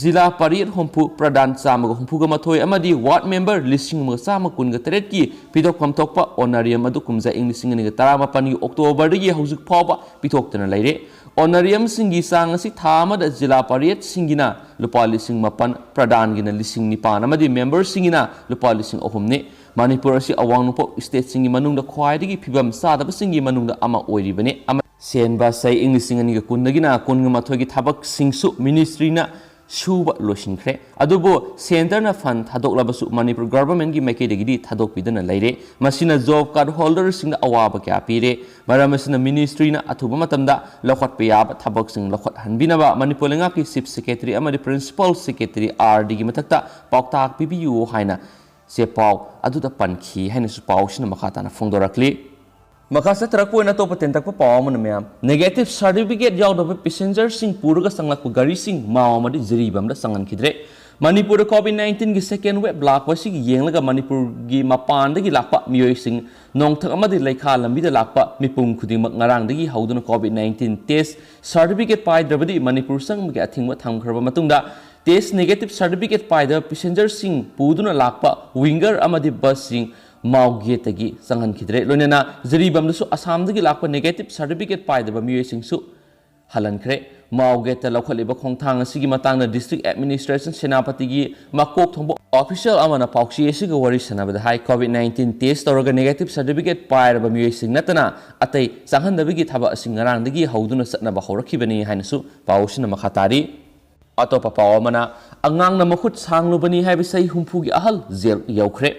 ꯖꯤꯂꯥ ꯄꯔꯤꯌꯠ ꯍꯨꯝꯐꯨ, ꯄ꯭ꯔꯙꯥꯟ ꯆꯥꯝꯃꯒ ꯍꯨꯝꯐꯨꯒ ꯃꯥꯊꯣꯏ ꯑꯃꯗꯤ ꯋꯥꯔꯗ ꯃꯦꯝꯕꯔ ꯂꯤꯁꯤꯡ ꯑꯃꯒ ꯆꯥꯝꯃ ꯀꯨꯟꯒ ꯇꯔꯦꯠꯀꯤ ꯄꯤꯊꯣꯛꯐꯝ ꯊꯣꯛꯄ ꯑꯣꯅꯔꯤꯌꯝ ꯑꯗꯨ ꯀꯨꯝꯖꯥ ꯏꯪ ꯂꯤꯁꯤꯡ ꯑꯅꯤꯒ ꯇꯔꯥꯃꯥꯄꯟꯒꯤ ꯑꯣꯛꯇꯣꯕꯔꯗꯒꯤ ꯍꯧꯖꯤꯛ ꯐꯥꯎꯕ ꯄꯤꯊꯣꯛꯇꯅ ꯂꯩꯔꯦ꯫ ꯑꯣꯅꯔꯤꯌꯝꯁꯤꯡꯒꯤ ꯆꯥꯡ ꯑꯁꯤ ꯊꯥ ꯑꯃꯗ ꯖꯤꯂꯥ ꯄꯔꯤꯌꯠꯁꯤꯡꯒꯤꯅ ꯂꯨꯄꯥ ꯂꯤꯁꯤꯡ ꯃꯥꯄꯟ, ꯄ꯭ꯔꯙꯥꯟꯒꯤꯅ ꯂꯤꯁꯤꯡ ꯅꯤꯄꯥꯟ ꯑꯃꯗꯤ ꯃꯦꯝꯕꯔꯁꯤꯡꯒꯤꯅ ꯂꯨꯄꯥ ꯂꯤꯁꯤꯡ ꯑꯍꯨꯝꯅꯤ꯫ ꯃꯅꯤꯄꯨꯔ ꯑꯁꯤ ꯑꯋꯥꯡ ꯅꯣꯡꯄꯣꯛ ꯁ꯭ꯇꯦꯠꯁꯤꯡꯒꯤ ꯃꯅꯨꯡꯗ ꯈ꯭ꯋꯥꯏꯗꯒꯤ ꯐꯤꯕꯝ ꯆꯥꯗꯕꯁꯤꯡꯒꯤ ꯃꯅꯨꯡꯗ ꯑꯃ ꯑꯣꯏꯔꯤꯕꯅꯤ꯫ ꯑꯃ-, ꯁꯦꯟꯕ ꯆꯍꯤ ꯏꯪ ꯂꯤꯁꯤꯡ ꯑꯅꯤꯒ ꯀꯨꯟꯗꯒꯤꯅ ꯀꯨꯟꯒ ꯃꯥꯊꯣꯏꯒꯤ ꯊꯕꯛꯁꯤꯡꯁꯨ ꯃꯤꯅꯤꯁꯇ꯭ꯔꯤꯅ ꯁꯨꯕ ꯂꯣꯏꯁꯤꯟꯈ꯭ꯔꯦ꯫ ꯑꯗꯨꯕꯨ ꯁꯦꯟꯇꯔꯅ ꯐꯟ ꯊꯥꯗꯣꯛꯂꯕꯁꯨ ꯃꯅꯤꯄꯨꯔ ꯒꯚꯔꯟꯃꯦꯟꯠꯀꯤ ꯃꯥꯏꯀꯩꯗꯒꯤꯗꯤ ꯊꯥꯗꯣꯛꯄꯤꯗꯅ ꯂꯩꯔꯦ꯫ ꯃꯁꯤꯅ ꯖꯣꯕ ꯀꯥꯔꯗ ꯍꯣꯜꯗꯔꯁꯤꯡꯗ ꯑꯋꯥꯕ ꯀꯌꯥ ꯄꯤꯔꯦ꯫ ꯃꯔꯝ ꯑꯁꯤꯅ ꯃꯤꯅꯤꯁꯇ꯭ꯔꯤꯅ ꯑꯊꯨꯕ ꯃꯇꯝꯗ ꯂꯧꯈꯠꯄ ꯌꯥꯕ ꯊꯕꯛꯁꯤꯡ ꯂꯧꯈꯠꯍꯟꯕꯤꯅꯕ ꯃꯅꯤꯄꯨꯔ ꯂꯩꯉꯥꯛꯀꯤ ꯆꯤꯐ ꯁꯦꯀ꯭ꯔꯦꯇꯔꯤ ꯑꯃꯗꯤ ꯄ꯭ꯔꯤꯟꯁꯤꯄꯥꯜ ꯁꯦꯀ꯭ꯔꯦꯇꯔꯤ ꯑꯥꯔ ꯗꯤꯒꯤ ꯃꯊꯛꯇ ꯄꯥꯎꯇꯥꯛ ꯄꯤꯕꯤꯌꯨ ꯍꯥꯏꯅ ꯆꯦ ꯄꯥꯎ ꯑꯗꯨꯗ ꯄꯟꯈꯤ ꯍꯥꯏꯅꯁꯨ ꯄꯥꯎꯁꯤꯅ ꯃꯈꯥ ꯇꯥꯅ ꯐꯣꯡꯗꯣꯔꯛꯂꯤ꯫ ꯃꯈꯥ ꯆꯠꯊꯔꯛꯄ ꯑꯣꯏꯅ ꯑꯇꯣꯞꯄ ꯇꯦꯟꯇꯛꯄ ꯄꯥꯎ ꯑꯃꯅ ꯃꯌꯥꯝ, ꯅꯦꯒꯦꯇꯤꯚ ꯁꯥꯔꯇꯤꯐꯤꯀꯦꯠ ꯌꯥꯎꯗꯕ ꯄꯦꯁꯦꯟꯖꯔꯁꯤꯡ ꯄꯨꯔꯒ ꯆꯪꯂꯛꯄ ꯒꯥꯔꯤꯁꯤꯡ ꯃꯥꯎ ꯑꯃꯗꯤ ꯖꯤꯔꯤꯕꯥꯝꯗ ꯆꯪꯍꯟꯈꯤꯗ꯭ꯔꯦ꯫ ꯃꯅꯤꯄꯨꯔꯗ ꯀꯣꯚꯤꯗ ꯅꯥꯏꯟꯇꯤꯟꯒꯤ ꯁꯦꯀꯦꯟ ꯋꯦꯕ ꯂꯥꯛꯄ ꯑꯁꯤꯒꯤ ꯌꯦꯡꯂꯒ ꯃꯅꯤꯄꯨꯔꯒꯤ ꯃꯄꯥꯟꯗꯒꯤ ꯂꯥꯛꯄ ꯃꯤꯑꯣꯏꯁꯤꯡ, ꯅꯣꯡꯊꯛ ꯑꯃꯗꯤ ꯂꯩꯈꯥ ꯂꯝꯕꯤꯗ ꯂꯥꯛꯄ ꯃꯤꯄꯨꯝ ꯈꯨꯗꯤꯡꯃꯛ ꯉꯔꯥꯡꯗꯒꯤ ꯍꯧꯗꯨꯅ ꯀꯣꯚꯤꯗ ꯅꯥꯏꯟꯇꯤꯟ ꯇꯦꯁ ꯁꯥꯔꯇꯤꯐꯤꯀꯦꯠ ꯄꯥꯏꯗ꯭ꯔꯕꯗꯤ ꯃꯅꯤꯄꯨꯔ ꯆꯪꯕꯒꯤ ꯑꯊꯤꯡꯕ ꯊꯝꯈ꯭ꯔꯕ ꯃꯇꯨꯡꯗ, ꯇꯦꯁ ꯅꯦꯒꯦꯇꯤꯚ ꯁꯥꯔꯇꯤꯐꯤꯀꯦꯠ ꯄꯥꯏꯗꯕ ꯄꯦꯁꯦꯟꯖꯔꯁꯤꯡ ꯄꯨꯗꯨꯅ ꯂꯥꯛꯄ ꯋꯤꯡꯒꯔ ꯑꯃꯗꯤ ꯕꯁꯁꯤꯡ ꯃꯥꯎ ꯒꯦꯠꯇꯒꯤ ꯆꯪꯍꯟꯈꯤꯗ꯭ꯔꯦ꯫ ꯂꯣꯏꯅꯅ ꯖꯤꯔꯤꯕꯥꯝꯗꯁꯨ ꯑꯁꯥꯝꯗꯒꯤ ꯂꯥꯛꯄ ꯅꯦꯒꯦꯇꯤꯚ ꯁꯥꯔꯇꯤꯐꯤꯀꯦꯠ ꯄꯥꯏꯗꯕ ꯃꯤꯑꯣꯏꯁꯤꯡꯁꯨ ꯍꯜꯍꯟꯈ꯭ꯔꯦ꯫ ꯃꯥꯎ ꯒꯦꯠꯇ ꯂꯧꯈꯠꯂꯤꯕ ꯈꯣꯡꯊꯥꯡ ꯑꯁꯤꯒꯤ ꯃꯇꯥꯡꯗ ꯗꯤꯁꯇ꯭ꯔꯤꯛ ꯑꯦꯗꯃꯤꯅꯤꯁꯇ꯭ꯔꯦꯁꯟ ꯁꯦꯅꯥꯄꯇꯤꯒꯤ ꯃꯀꯣꯛ ꯊꯣꯡꯕ ꯑꯣꯐꯤꯁꯤꯌꯦꯜ ꯑꯃꯅ ꯄꯥꯎꯆꯦ ꯑꯁꯤꯒ ꯋꯥꯔꯤ ꯁꯥꯟꯅꯕꯗ ꯍꯥꯏ, ꯀꯣꯚꯤꯗ ꯅꯥꯏꯟꯇꯤꯟ ꯇꯦꯁ ꯇꯧꯔꯒ ꯅꯦꯒꯦꯇꯤꯚ ꯁꯥꯔꯇꯤꯐꯤꯀꯦꯠ ꯄꯥꯏꯔꯕ ꯃꯤꯑꯣꯏꯁꯤꯡ ꯅꯠꯇꯅ ꯑꯇꯩ ꯆꯪꯍꯟꯗꯕꯒꯤ ꯊꯕꯛ ꯑꯁꯤ ꯉꯔꯥꯡꯗꯒꯤ ꯍꯧꯗꯨꯅ ꯆꯠꯅꯕ ꯍꯧꯔꯛꯈꯤꯕꯅꯤ ꯍꯥꯏꯅꯁꯨ ꯄꯥꯎ ꯑꯁꯤꯅ ꯃꯈꯥ ꯇꯥꯔꯤ꯫ ꯑꯇꯣꯞꯄ ꯄꯥꯎ ꯑꯃꯅ, ꯑꯉꯥꯡꯅ ꯃꯈꯨꯠ ꯁꯥꯡꯂꯨꯕꯅꯤ ꯍꯥꯏꯕ ꯆꯍꯤ ꯍꯨꯝꯐꯨꯒꯤ ꯑꯍꯜ ꯖꯦꯜ ꯌꯧꯈ꯭ꯔꯦ꯫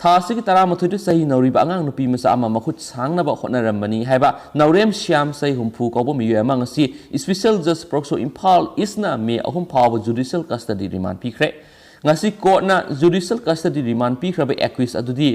ꯊꯥ ꯑꯁꯤꯒꯤ ꯇꯔꯥꯃꯥꯊꯣꯏꯗ ꯆꯍꯤ ꯅꯧꯔꯤꯕ ꯑꯉꯥꯡ ꯅꯨꯄꯤ ꯃꯆꯥ ꯑꯃ ꯃꯈꯨꯠ ꯁꯥꯡꯅꯕ ꯍꯣꯠꯅꯔꯝꯕꯅꯤ ꯍꯥꯏꯕ ꯅꯥꯎꯔꯦꯝ ꯁ꯭ꯌꯥꯝ, ꯆꯍꯤ ꯍꯨꯝꯐꯨ ꯀꯧꯕ ꯃꯤꯑꯣꯏ ꯑꯃ ꯉꯁꯤ ꯏꯁꯄꯤꯁꯦꯜ ꯖꯁ ꯄꯣꯛꯁꯣ ꯏꯝꯐꯥꯜ ꯏꯁꯅ ꯃꯦ ꯑꯍꯨꯝ ꯐꯥꯎꯕ ꯖꯨꯗꯤꯁꯤꯌꯦꯜ ꯀꯁꯇꯗꯤ ꯔꯤꯃꯥꯟ ꯄꯤꯈ꯭ꯔꯦ꯫ ꯉꯁꯤ ꯀꯣꯔꯠꯅ ꯖꯨꯗꯤꯁꯤꯌꯦꯜ ꯀꯁꯇꯗꯤ ꯔꯤꯃꯥꯟ ꯄꯤꯈ꯭ꯔꯕ ꯑꯦꯀ꯭ꯌꯨꯁ ꯑꯗꯨꯗꯤ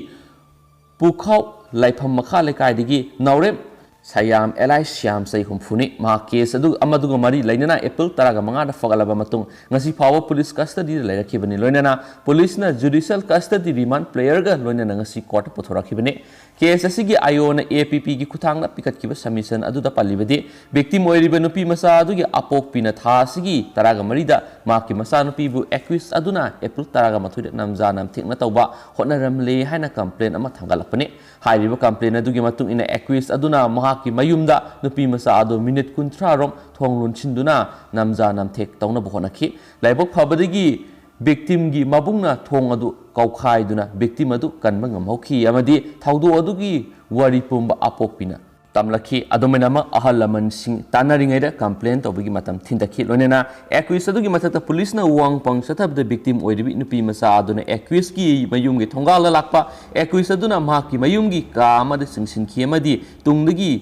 ꯄꯨꯈꯥꯎ ꯂꯥꯏꯐꯝ ꯃꯈꯥ ꯂꯩꯀꯥꯏꯗꯒꯤ ꯅꯥꯎꯔꯦꯝ ꯁꯌꯥꯝ alias ꯁ꯭ꯌꯥꯝ, ꯆꯍꯤ ꯍꯨꯝꯐꯨꯅꯤ꯫ ꯃꯍꯥꯛ ꯀꯦꯁ ꯑꯗꯨ ꯑꯃꯗꯨꯒ ꯃꯔꯤ ꯂꯩꯅꯅ ꯑꯦꯄ꯭ꯔꯤꯜ ꯇꯔꯥꯒ ꯃꯉꯥꯗ ꯐꯒꯠꯂꯕ ꯃꯇꯨꯡ ꯉꯁꯤ ꯐꯥꯎꯕ ꯄꯨꯂꯤꯁ ꯀꯁꯇꯗꯤꯗ ꯂꯩꯔꯛꯈꯤꯕꯅꯤ꯫ ꯂꯣꯏꯅꯅ ꯄꯨꯂꯤꯁꯅ ꯖꯨꯗꯤꯁꯤꯌꯦꯜ ꯀꯁꯇꯗꯤ ꯔꯤꯃꯥꯟ ꯄ꯭ꯂꯦꯌꯔꯒ ꯂꯣꯏꯅꯅ ꯉꯁꯤ ꯀꯣꯔꯠꯇ ꯄꯨꯊꯣꯔꯛꯈꯤꯕꯅꯤ꯫ ꯀꯦꯁ ꯑꯁꯤꯒꯤ ꯑꯥꯏ ꯑꯣꯅ ꯑꯦ ꯄꯤ ꯄꯤꯒꯤ ꯈꯨꯠꯊꯥꯡꯗ ꯄꯤꯈꯠꯈꯤꯕ ꯁꯕꯃꯤꯁꯟ ꯑꯗꯨꯗ ꯄꯜꯂꯤꯕꯗꯤ, ꯚꯤꯛꯇꯤꯝ ꯑꯣꯏꯔꯤꯕ ꯅꯨꯄꯤ ꯃꯆꯥ ꯑꯗꯨꯒꯤ ꯑꯄꯣꯛꯄꯤꯅ ꯊꯥ ꯑꯁꯤꯒꯤ ꯇꯔꯥꯒ ꯃꯔꯤꯗ ꯃꯍꯥꯛꯀꯤ ꯃꯆꯥꯅꯨꯄꯤꯕꯨ ꯑꯦꯀ꯭ꯌꯨꯁ ꯑꯗꯨꯅ ꯑꯦꯄ꯭ꯔꯤꯜ ꯇꯔꯥꯒ ꯃꯥꯊꯣꯏꯗ ꯅꯝꯖꯥ ꯅꯝꯊꯦꯛꯅ ꯇꯧꯕ ꯍꯣꯠꯅꯔꯝꯂꯦ ꯍꯥꯏꯅ ꯀꯝꯄ꯭ꯂꯦꯟ ꯑꯃ ꯊꯥꯡꯒꯠꯂꯛꯄꯅꯤ꯫ ꯍꯥꯏꯔꯤꯕ ꯀꯝꯄ꯭ꯂꯦꯟ ꯑꯗꯨꯒꯤ ꯃꯇꯨꯡ ꯏꯟꯅ, ꯑꯦꯀ꯭ꯌꯨꯁ ꯑꯗꯨꯅ ꯃꯍꯥꯛꯀꯤ ꯃꯌꯨꯝꯗ ꯅꯨꯄꯤ ꯃꯆꯥ ꯑꯗꯨ ꯃꯤꯅꯤꯠ ꯀꯨꯟꯊ꯭ꯔꯥ ꯔꯣꯝ ꯊꯣꯡ ꯂꯣꯟꯁꯤꯟꯗꯨꯅ ꯅꯝꯖꯥ ꯅꯝꯊꯦꯛ ꯇꯧꯅꯕ ꯍꯣꯠꯅꯈꯤ꯫ ꯂꯥꯏꯕꯛ ꯐꯕꯗꯒꯤ ꯚꯤꯛꯇꯤꯝꯒꯤ ꯃꯕꯨꯡꯅ ꯊꯣꯡ ꯑꯗꯨ ꯀꯥꯎꯈꯥꯏꯗꯨꯅ ꯚꯤꯛꯇꯤꯝ ꯑꯗꯨ ꯀꯟꯕ ꯉꯝꯍꯧꯈꯤ ꯑꯃꯗꯤ ꯊꯧꯗꯣꯛ ꯑꯗꯨꯒꯤ ꯋꯥꯔꯤ ꯄꯨꯝꯕ ꯑꯄꯣꯛꯄꯤꯅ ꯇꯝꯂꯛꯈꯤ꯫ ꯑꯗꯨꯃꯥꯏꯅꯃꯛ, ꯑꯍꯜ ꯂꯃꯟꯁꯤꯡ ꯇꯥꯟꯅꯔꯤꯉꯩꯗ ꯀꯝꯄ꯭ꯂꯦꯟ ꯇꯧꯕꯒꯤ ꯃꯇꯝ ꯊꯤꯟꯗꯈꯤ꯫ ꯂꯣꯏꯅꯅ ꯑꯦꯀ꯭ꯌꯨꯁ ꯑꯗꯨꯒꯤ ꯃꯊꯛꯇ ꯄꯨꯂꯤꯁꯅ ꯋꯥꯍꯪ ꯄꯥꯎꯍꯪ ꯆꯠꯊꯕꯗ, ꯚꯤꯛꯇꯤꯝ ꯑꯣꯏꯔꯤꯕꯤ ꯅꯨꯄꯤ ꯃꯆꯥ ꯑꯗꯨꯅ ꯑꯦꯀ꯭ꯌꯨꯁꯀꯤ ꯃꯌꯨꯝꯒꯤ ꯊꯣꯡꯒꯥꯜꯗ ꯂꯥꯛꯄ, ꯑꯦꯀ꯭ꯌꯨꯁ ꯑꯗꯨꯅ ꯃꯍꯥꯛꯀꯤ ꯃꯌꯨꯝꯒꯤ ꯀꯥ ꯑꯃꯗ ꯆꯪꯁꯤꯟꯈꯤ ꯑꯃꯗꯤ ꯇꯨꯡꯗꯒꯤ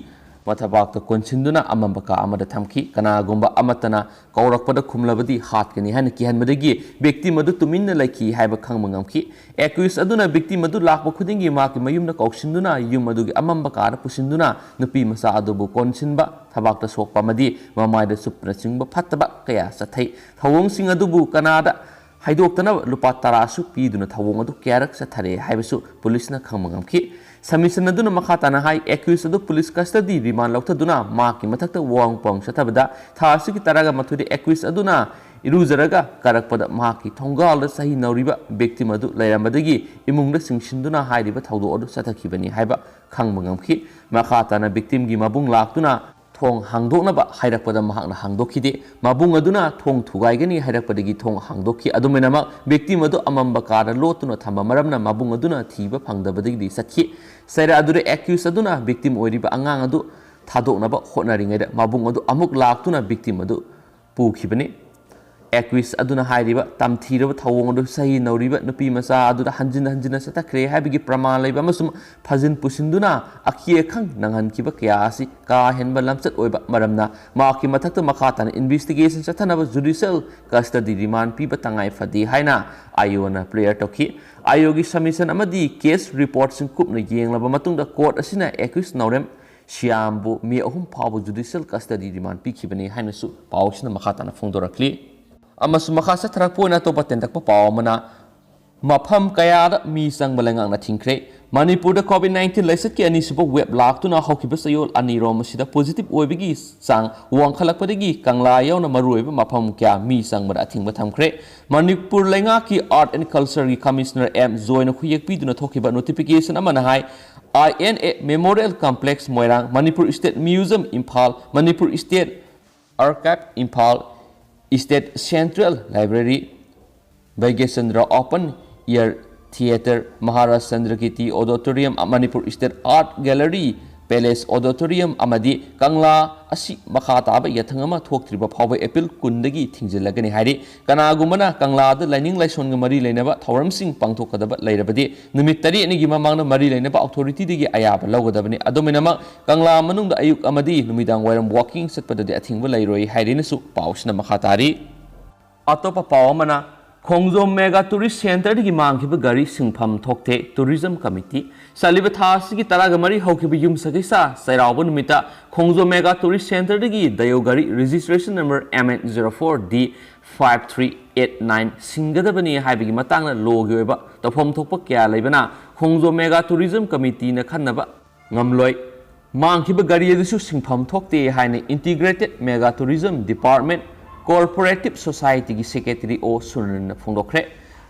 ꯃꯊꯕꯥꯛꯇ ꯀꯣꯟꯁꯤꯟꯗꯨꯅ ꯑꯃꯝꯕ ꯀꯥ ꯑꯃꯗ ꯊꯝꯈꯤ꯫ ꯀꯅꯥꯒꯨꯝꯕ ꯑꯃꯠꯇꯅ ꯀꯧꯔꯛꯄꯗ ꯈꯨꯝꯂꯕꯗꯤ ꯍꯥꯠꯀꯅꯤ ꯍꯥꯏꯅ ꯀꯤꯍꯟꯕꯗꯒꯤ ꯚꯤꯛꯇꯤꯝ ꯑꯗꯨ ꯇꯨꯃꯤꯟꯅ ꯂꯩꯈꯤ ꯍꯥꯏꯕ ꯈꯪꯕ ꯉꯝꯈꯤ꯫ ꯑꯦꯀ꯭ꯌꯨꯁ ꯑꯗꯨꯅ ꯚꯤꯛꯇꯤꯝ ꯑꯗꯨ ꯂꯥꯛꯄ ꯈꯨꯗꯤꯡꯒꯤ ꯃꯍꯥꯛꯀꯤ ꯃꯌꯨꯝꯗ ꯀꯧꯁꯤꯟꯗꯨꯅ ꯌꯨꯝ ꯑꯗꯨꯒꯤ ꯑꯃꯝꯕ ꯀꯥꯗ ꯄꯨꯁꯤꯟꯗꯨꯅ ꯅꯨꯄꯤ ꯃꯆꯥ ꯑꯗꯨꯕꯨ ꯀꯣꯟꯁꯤꯟꯕ, ꯊꯕꯥꯛꯇ ꯁꯣꯛꯄ ꯑꯃꯗꯤ ꯃꯃꯥꯏꯗ ꯆꯨꯞꯄꯅꯆꯤꯡꯕ ꯐꯠꯇꯕ ꯀꯌꯥ ꯆꯠꯊꯩ꯫ ꯊꯧꯑꯣꯡꯁꯤꯡ ꯑꯗꯨꯕꯨ ꯀꯅꯥꯗ ꯍꯥꯏꯗꯣꯛꯇꯅꯕ ꯂꯨꯄꯥ ꯇꯔꯥꯁꯨ ꯄꯤꯗꯨꯅ ꯊꯧꯑꯣꯡ ꯑꯗꯨ ꯀꯌꯥꯔꯛ ꯆꯠꯊꯔꯦ ꯍꯥꯏꯕꯁꯨ ꯄꯨꯂꯤꯁꯅ ꯈꯪꯕ ꯉꯝꯈꯤ꯫ ꯁꯕꯃꯤꯁꯟ ꯑꯗꯨꯅ ꯃꯈꯥ ꯇꯥꯅ ꯍꯥꯏ, ꯑꯦꯀ꯭ꯌꯨꯁ ꯑꯗꯨ ꯄꯨꯂꯤꯁ ꯀꯁꯇꯗꯤ ꯔꯤꯃꯥꯟ ꯂꯧꯊꯗꯨꯅ ꯃꯍꯥꯛꯀꯤ ꯃꯊꯛꯇ ꯋꯥꯍꯪ ꯄꯥꯎꯍꯪ ꯆꯠꯊꯕꯗ, ꯊꯥ ꯑꯁꯤꯒꯤ ꯇꯔꯥꯒ ꯃꯥꯊꯣꯏꯗ ꯑꯦꯀ꯭ꯌꯨꯁ ꯑꯗꯨꯅ ꯏꯔꯨꯖꯔꯒ ꯀꯥꯔꯛꯄꯗ ꯃꯍꯥꯛꯀꯤ ꯊꯣꯡꯒꯥꯜꯗ ꯆꯍꯤ ꯅꯧꯔꯤꯕ ꯚꯤꯛꯇꯤꯝ ꯑꯗꯨ ꯂꯩꯔꯝꯕꯗꯒꯤ ꯏꯃꯨꯡꯗ ꯆꯪꯁꯤꯟꯗꯨꯅ ꯍꯥꯏꯔꯤꯕ ꯊꯧꯗꯣꯛ ꯑꯗꯨ ꯆꯠꯊꯈꯤꯕꯅꯤ ꯍꯥꯏꯕ ꯈꯪꯕ ꯉꯝꯈꯤ꯫ ꯃꯈꯥ ꯇꯥꯅ ꯚꯤꯛꯇꯤꯝꯒꯤ ꯃꯕꯨꯡ ꯂꯥꯛꯇꯨꯅ ꯊꯣꯡ ꯍꯥꯡꯗꯣꯛꯅꯕ ꯍꯥꯏꯔꯛꯄꯗ ꯃꯍꯥꯛꯅ ꯍꯥꯡꯗꯣꯛꯈꯤꯗꯦ꯫ ꯃꯕꯨꯡ ꯑꯗꯨꯅ ꯊꯣꯡ ꯊꯨꯒꯥꯏꯒꯅꯤ ꯍꯥꯏꯔꯛꯄꯗꯒꯤ ꯊꯣꯡ ꯍꯥꯡꯗꯣꯛꯈꯤ꯫ ꯑꯗꯨꯃꯥꯏꯅꯃꯛ, ꯚꯤꯛꯇꯤꯝ ꯑꯗꯨ ꯑꯃꯝꯕ ꯀꯥꯗ ꯂꯣꯠꯇꯨꯅ ꯊꯝꯕ ꯃꯔꯝꯅ ꯃꯕꯨꯡ ꯑꯗꯨꯅ ꯊꯤꯕ ꯐꯪꯗꯕꯗꯒꯤꯗꯤ ꯆꯠꯈꯤ꯫ ꯆꯩꯔꯥꯛ ꯑꯗꯨꯗ ꯑꯦꯀ꯭ꯌꯨꯁ ꯑꯗꯨꯅ ꯚꯤꯛꯇꯤꯝ ꯑꯣꯏꯔꯤꯕ ꯑꯉꯥꯡ ꯑꯗꯨ ꯊꯥꯗꯣꯛꯅꯕ ꯍꯣꯠꯅꯔꯤꯉꯩꯗ ꯃꯕꯨꯡ ꯑꯗꯨ ꯑꯃꯨꯛ ꯂꯥꯛꯇꯨꯅ ꯚꯤꯛꯇꯤꯝ ꯑꯗꯨ ꯄꯨꯈꯤꯕꯅꯤ꯫ ꯑꯦꯀ꯭ꯌꯨꯁ ꯑꯗꯨꯅ ꯍꯥꯏꯔꯤꯕ ꯇꯝꯊꯤꯔꯕ ꯊꯧꯑꯣꯡ ꯑꯗꯨ ꯆꯍꯤ ꯅꯧꯔꯤꯕ ꯅꯨꯄꯤ ꯃꯆꯥ ꯑꯗꯨꯗ ꯍꯟꯖꯤꯟ ꯍꯟꯖꯤꯟꯅ ꯆꯠꯊꯈ꯭ꯔꯦ ꯍꯥꯏꯕꯒꯤ ꯄ꯭ꯔꯃꯥꯟ ꯂꯩꯕ ꯑꯃꯁꯨꯡ ꯐꯥꯖꯤꯟ ꯄꯨꯁꯤꯟꯗꯨꯅ ꯑꯀꯤ ꯑꯈꯪ ꯅꯪꯍꯟꯈꯤꯕ ꯀꯌꯥ ꯑꯁꯤ ꯀꯥ ꯍꯦꯟꯕ ꯂꯝꯆꯠ ꯑꯣꯏꯕ ꯃꯔꯝꯅ ꯃꯍꯥꯛꯀꯤ ꯃꯊꯛꯇ ꯃꯈꯥ ꯇꯥꯅ ꯏꯟꯚꯦꯁꯇꯤꯒꯦꯁꯟ ꯆꯠꯊꯅꯕ ꯖꯨꯗꯤꯁꯤꯌꯦꯜ ꯀꯁꯇꯗꯤ ꯔꯤꯃꯥꯟ ꯄꯤꯕ ꯇꯉꯥꯏ ꯐꯗꯦ ꯍꯥꯏꯅ ꯑꯥꯏ ꯑꯣꯅ ꯄ꯭ꯂꯦꯌꯔ ꯇꯧꯈꯤ꯫ ꯑꯥꯏ ꯑꯣꯒꯤ ꯁꯕꯃꯤꯁꯟ ꯑꯃꯗꯤ ꯀꯦꯁ ꯔꯤꯄꯣꯔꯠꯁꯤꯡ ꯀꯨꯞꯅ ꯌꯦꯡꯂꯕ ꯃꯇꯨꯡꯗ, ꯀꯣꯔꯠ ꯑꯁꯤꯅ ꯑꯦꯀ꯭ꯌꯨꯁ ꯅꯥꯎꯔꯦꯝ ꯁꯤꯌꯥꯝꯕꯨ ꯃꯦ ꯑꯍꯨꯝ ꯐꯥꯎꯕ ꯖꯨꯗꯤꯁꯤꯌꯦꯜ ꯀꯁꯇꯗꯤ ꯔꯤꯃꯥꯟ ꯄꯤꯈꯤꯕꯅꯤ ꯍꯥꯏꯅꯁꯨ ꯄꯥꯎꯁꯤꯅ ꯃꯈꯥ ꯇꯥꯅ ꯐꯣꯡꯗꯣꯔꯛꯂꯤ꯫ ꯑꯃꯁꯨꯡ ꯃꯈꯥ ꯆꯠꯊꯔꯛꯄ ꯑꯣꯏꯅ ꯑꯇꯣꯞꯄ ꯇꯦꯟꯇꯛꯄ ꯄꯥꯎ ꯑꯃꯅ, ꯃꯐꯝ ꯀꯌꯥꯗ ꯃꯤ ꯆꯪꯕ ꯂꯩꯉꯥꯛꯅ ꯊꯤꯡꯈ꯭ꯔꯦ꯫ ꯃꯅꯤꯄꯨꯔꯗ ꯀꯣꯚꯤꯗ ꯅꯥꯏꯟꯇꯤꯟ ꯂꯥꯏꯆꯠꯀꯤ ꯑꯅꯤꯁꯨꯕ ꯋꯦꯕ ꯂꯥꯛꯇꯨꯅ ꯍꯧꯈꯤꯕ ꯆꯌꯣꯜ ꯑꯅꯤꯔꯣꯝ ꯑꯁꯤꯗ ꯄꯣꯖꯤꯇꯤꯚ ꯑꯣꯏꯕꯒꯤ ꯆꯥꯡ ꯋꯥꯡꯈꯠꯂꯛꯄꯗꯒꯤ ꯀꯪꯂꯥ ꯌꯥꯎꯅ ꯃꯔꯨꯑꯣꯏꯕ ꯃꯐꯝ ꯀꯌꯥ ꯃꯤ ꯆꯪꯕꯗ ꯑꯊꯤꯡꯕ ꯊꯝꯈ꯭ꯔꯦ꯫ ꯃꯅꯤꯄꯨꯔ ꯂꯩꯉꯥꯛꯀꯤ ꯑꯥꯔꯠ ꯑꯦꯟ ꯀꯜꯆꯔꯒꯤ ꯀꯃꯤꯁꯅꯔ ꯑꯦꯝ ꯖꯣꯏꯅ ꯈꯨꯌꯦꯛ ꯄꯤꯗꯨꯅ ꯊꯣꯛꯈꯤꯕ ꯅꯣꯇꯤꯐꯤꯀꯦꯁꯟ ꯑꯃꯅ ꯍꯥꯏ, I N A memorial complex Moirang, Manipur state museum Imphal, Manipur state archive Imphal, state central library, Bhagyachandra open air theatre, Maharaj Chandrakirti auditorium, Manipur state art gallery, palace auditorium ꯑꯃꯗꯤ ꯀꯪꯂꯥ ꯑꯁꯤ ꯃꯈꯥ ꯇꯥꯕ ꯌꯥꯊꯪ ꯑꯃ ꯊꯣꯛꯇ꯭ꯔꯤꯕ ꯐꯥꯎꯕ ꯑꯦꯄ꯭ꯔꯤꯜ ꯀꯨꯟꯗꯒꯤ ꯊꯤꯡꯖꯤꯜꯂꯒꯅꯤ ꯍꯥꯏꯔꯤ꯫ ꯀꯅꯥꯒꯨꯝꯕꯅ ꯀꯪꯂꯥꯗ ꯂꯥꯏꯅꯤꯡ ꯂꯥꯏꯁꯣꯟꯒ ꯃꯔꯤ ꯂꯩꯅꯕ ꯊꯧꯔꯝꯁꯤꯡ ꯄꯥꯡꯊꯣꯛꯀꯗꯕ ꯂꯩꯔꯕꯗꯤ ꯅꯨꯃꯤꯠ ꯇꯔꯦꯠꯅꯤꯒꯤ ꯃꯃꯥꯡꯗ ꯃꯔꯤ ꯂꯩꯅꯕ ꯑꯣꯊꯣꯔꯤꯇꯤꯗꯒꯤ ꯑꯌꯥꯕ ꯂꯧꯒꯗꯕꯅꯤ꯫ ꯑꯗꯨꯃꯥꯏꯅꯃꯛ ꯀꯪꯂꯥ ꯃꯅꯨꯡꯗ ꯑꯌꯨꯛ ꯑꯃꯗꯤ ꯅꯨꯃꯤꯗꯥꯡ ꯋꯥꯏꯔꯝ ꯋꯥꯀꯤꯡ ꯆꯠꯄꯗꯗꯤ ꯑꯊꯤꯡꯕ ꯂꯩꯔꯣꯏ ꯍꯥꯏꯔꯤꯅꯁꯨ ꯄꯥꯎꯁꯤꯅ ꯃꯈꯥ ꯇꯥꯔꯤ꯫ ꯑꯇꯣꯞꯄ ꯄꯥꯎ ꯑꯃꯅ, ꯈꯣꯡꯖꯣꯝ ꯃꯦꯒꯥ ꯇꯨꯔꯤꯁ ꯁꯦꯟꯇꯔꯗꯒꯤ ꯃꯥꯡꯈꯤꯕ ꯒꯥꯔꯤ ꯁꯤꯟꯐꯝ ꯊꯣꯛꯇꯦ, ꯇꯨꯔꯤꯖꯝ ꯀꯃꯤꯇꯤ꯫ ꯆꯠꯂꯤꯕ ꯊꯥ ꯑꯁꯤꯒꯤ ꯇꯔꯥꯒ ꯃꯔꯤ ꯍꯧꯈꯤꯕ ꯌꯨꯝꯁꯀꯩꯁ ꯆꯩꯔꯥꯎꯕ ꯅꯨꯃꯤꯠꯇ ꯈꯣꯡꯖꯣꯝ ꯃꯦꯒꯥ ꯇꯨꯔꯤꯁ ꯁꯦꯟꯇꯔꯗꯒꯤ ꯗꯥꯏꯌꯣ ꯒꯥꯔꯤ registration number M N zero four D five three eight nine ꯁꯤꯟꯒꯗꯕꯅꯤ ꯍꯥꯏꯕꯒꯤ ꯃꯇꯥꯡꯗ ꯂꯣꯒꯤ ꯑꯣꯏꯕ ꯇꯧꯐꯝ ꯊꯣꯛꯄ ꯀꯌꯥ ꯂꯩꯕꯅ ꯈꯣꯡꯖꯣꯝ ꯃꯦꯒꯥ ꯇꯨꯔꯤꯖꯝ ꯀꯃꯤꯇꯤꯅ ꯈꯟꯅꯕ ꯉꯝꯂꯣꯏ꯫ ꯃꯥꯡꯈꯤꯕ ꯒꯥꯔꯤ ꯑꯗꯨꯁꯨ ꯁꯤꯟꯐꯝ ꯊꯣꯛꯇꯦ ꯍꯥꯏꯅ integrated mega tourism department cooperative society secretary O ꯁꯨꯅꯤꯜꯅ ꯐꯣꯡꯗꯣꯛꯈ꯭ꯔꯦ꯫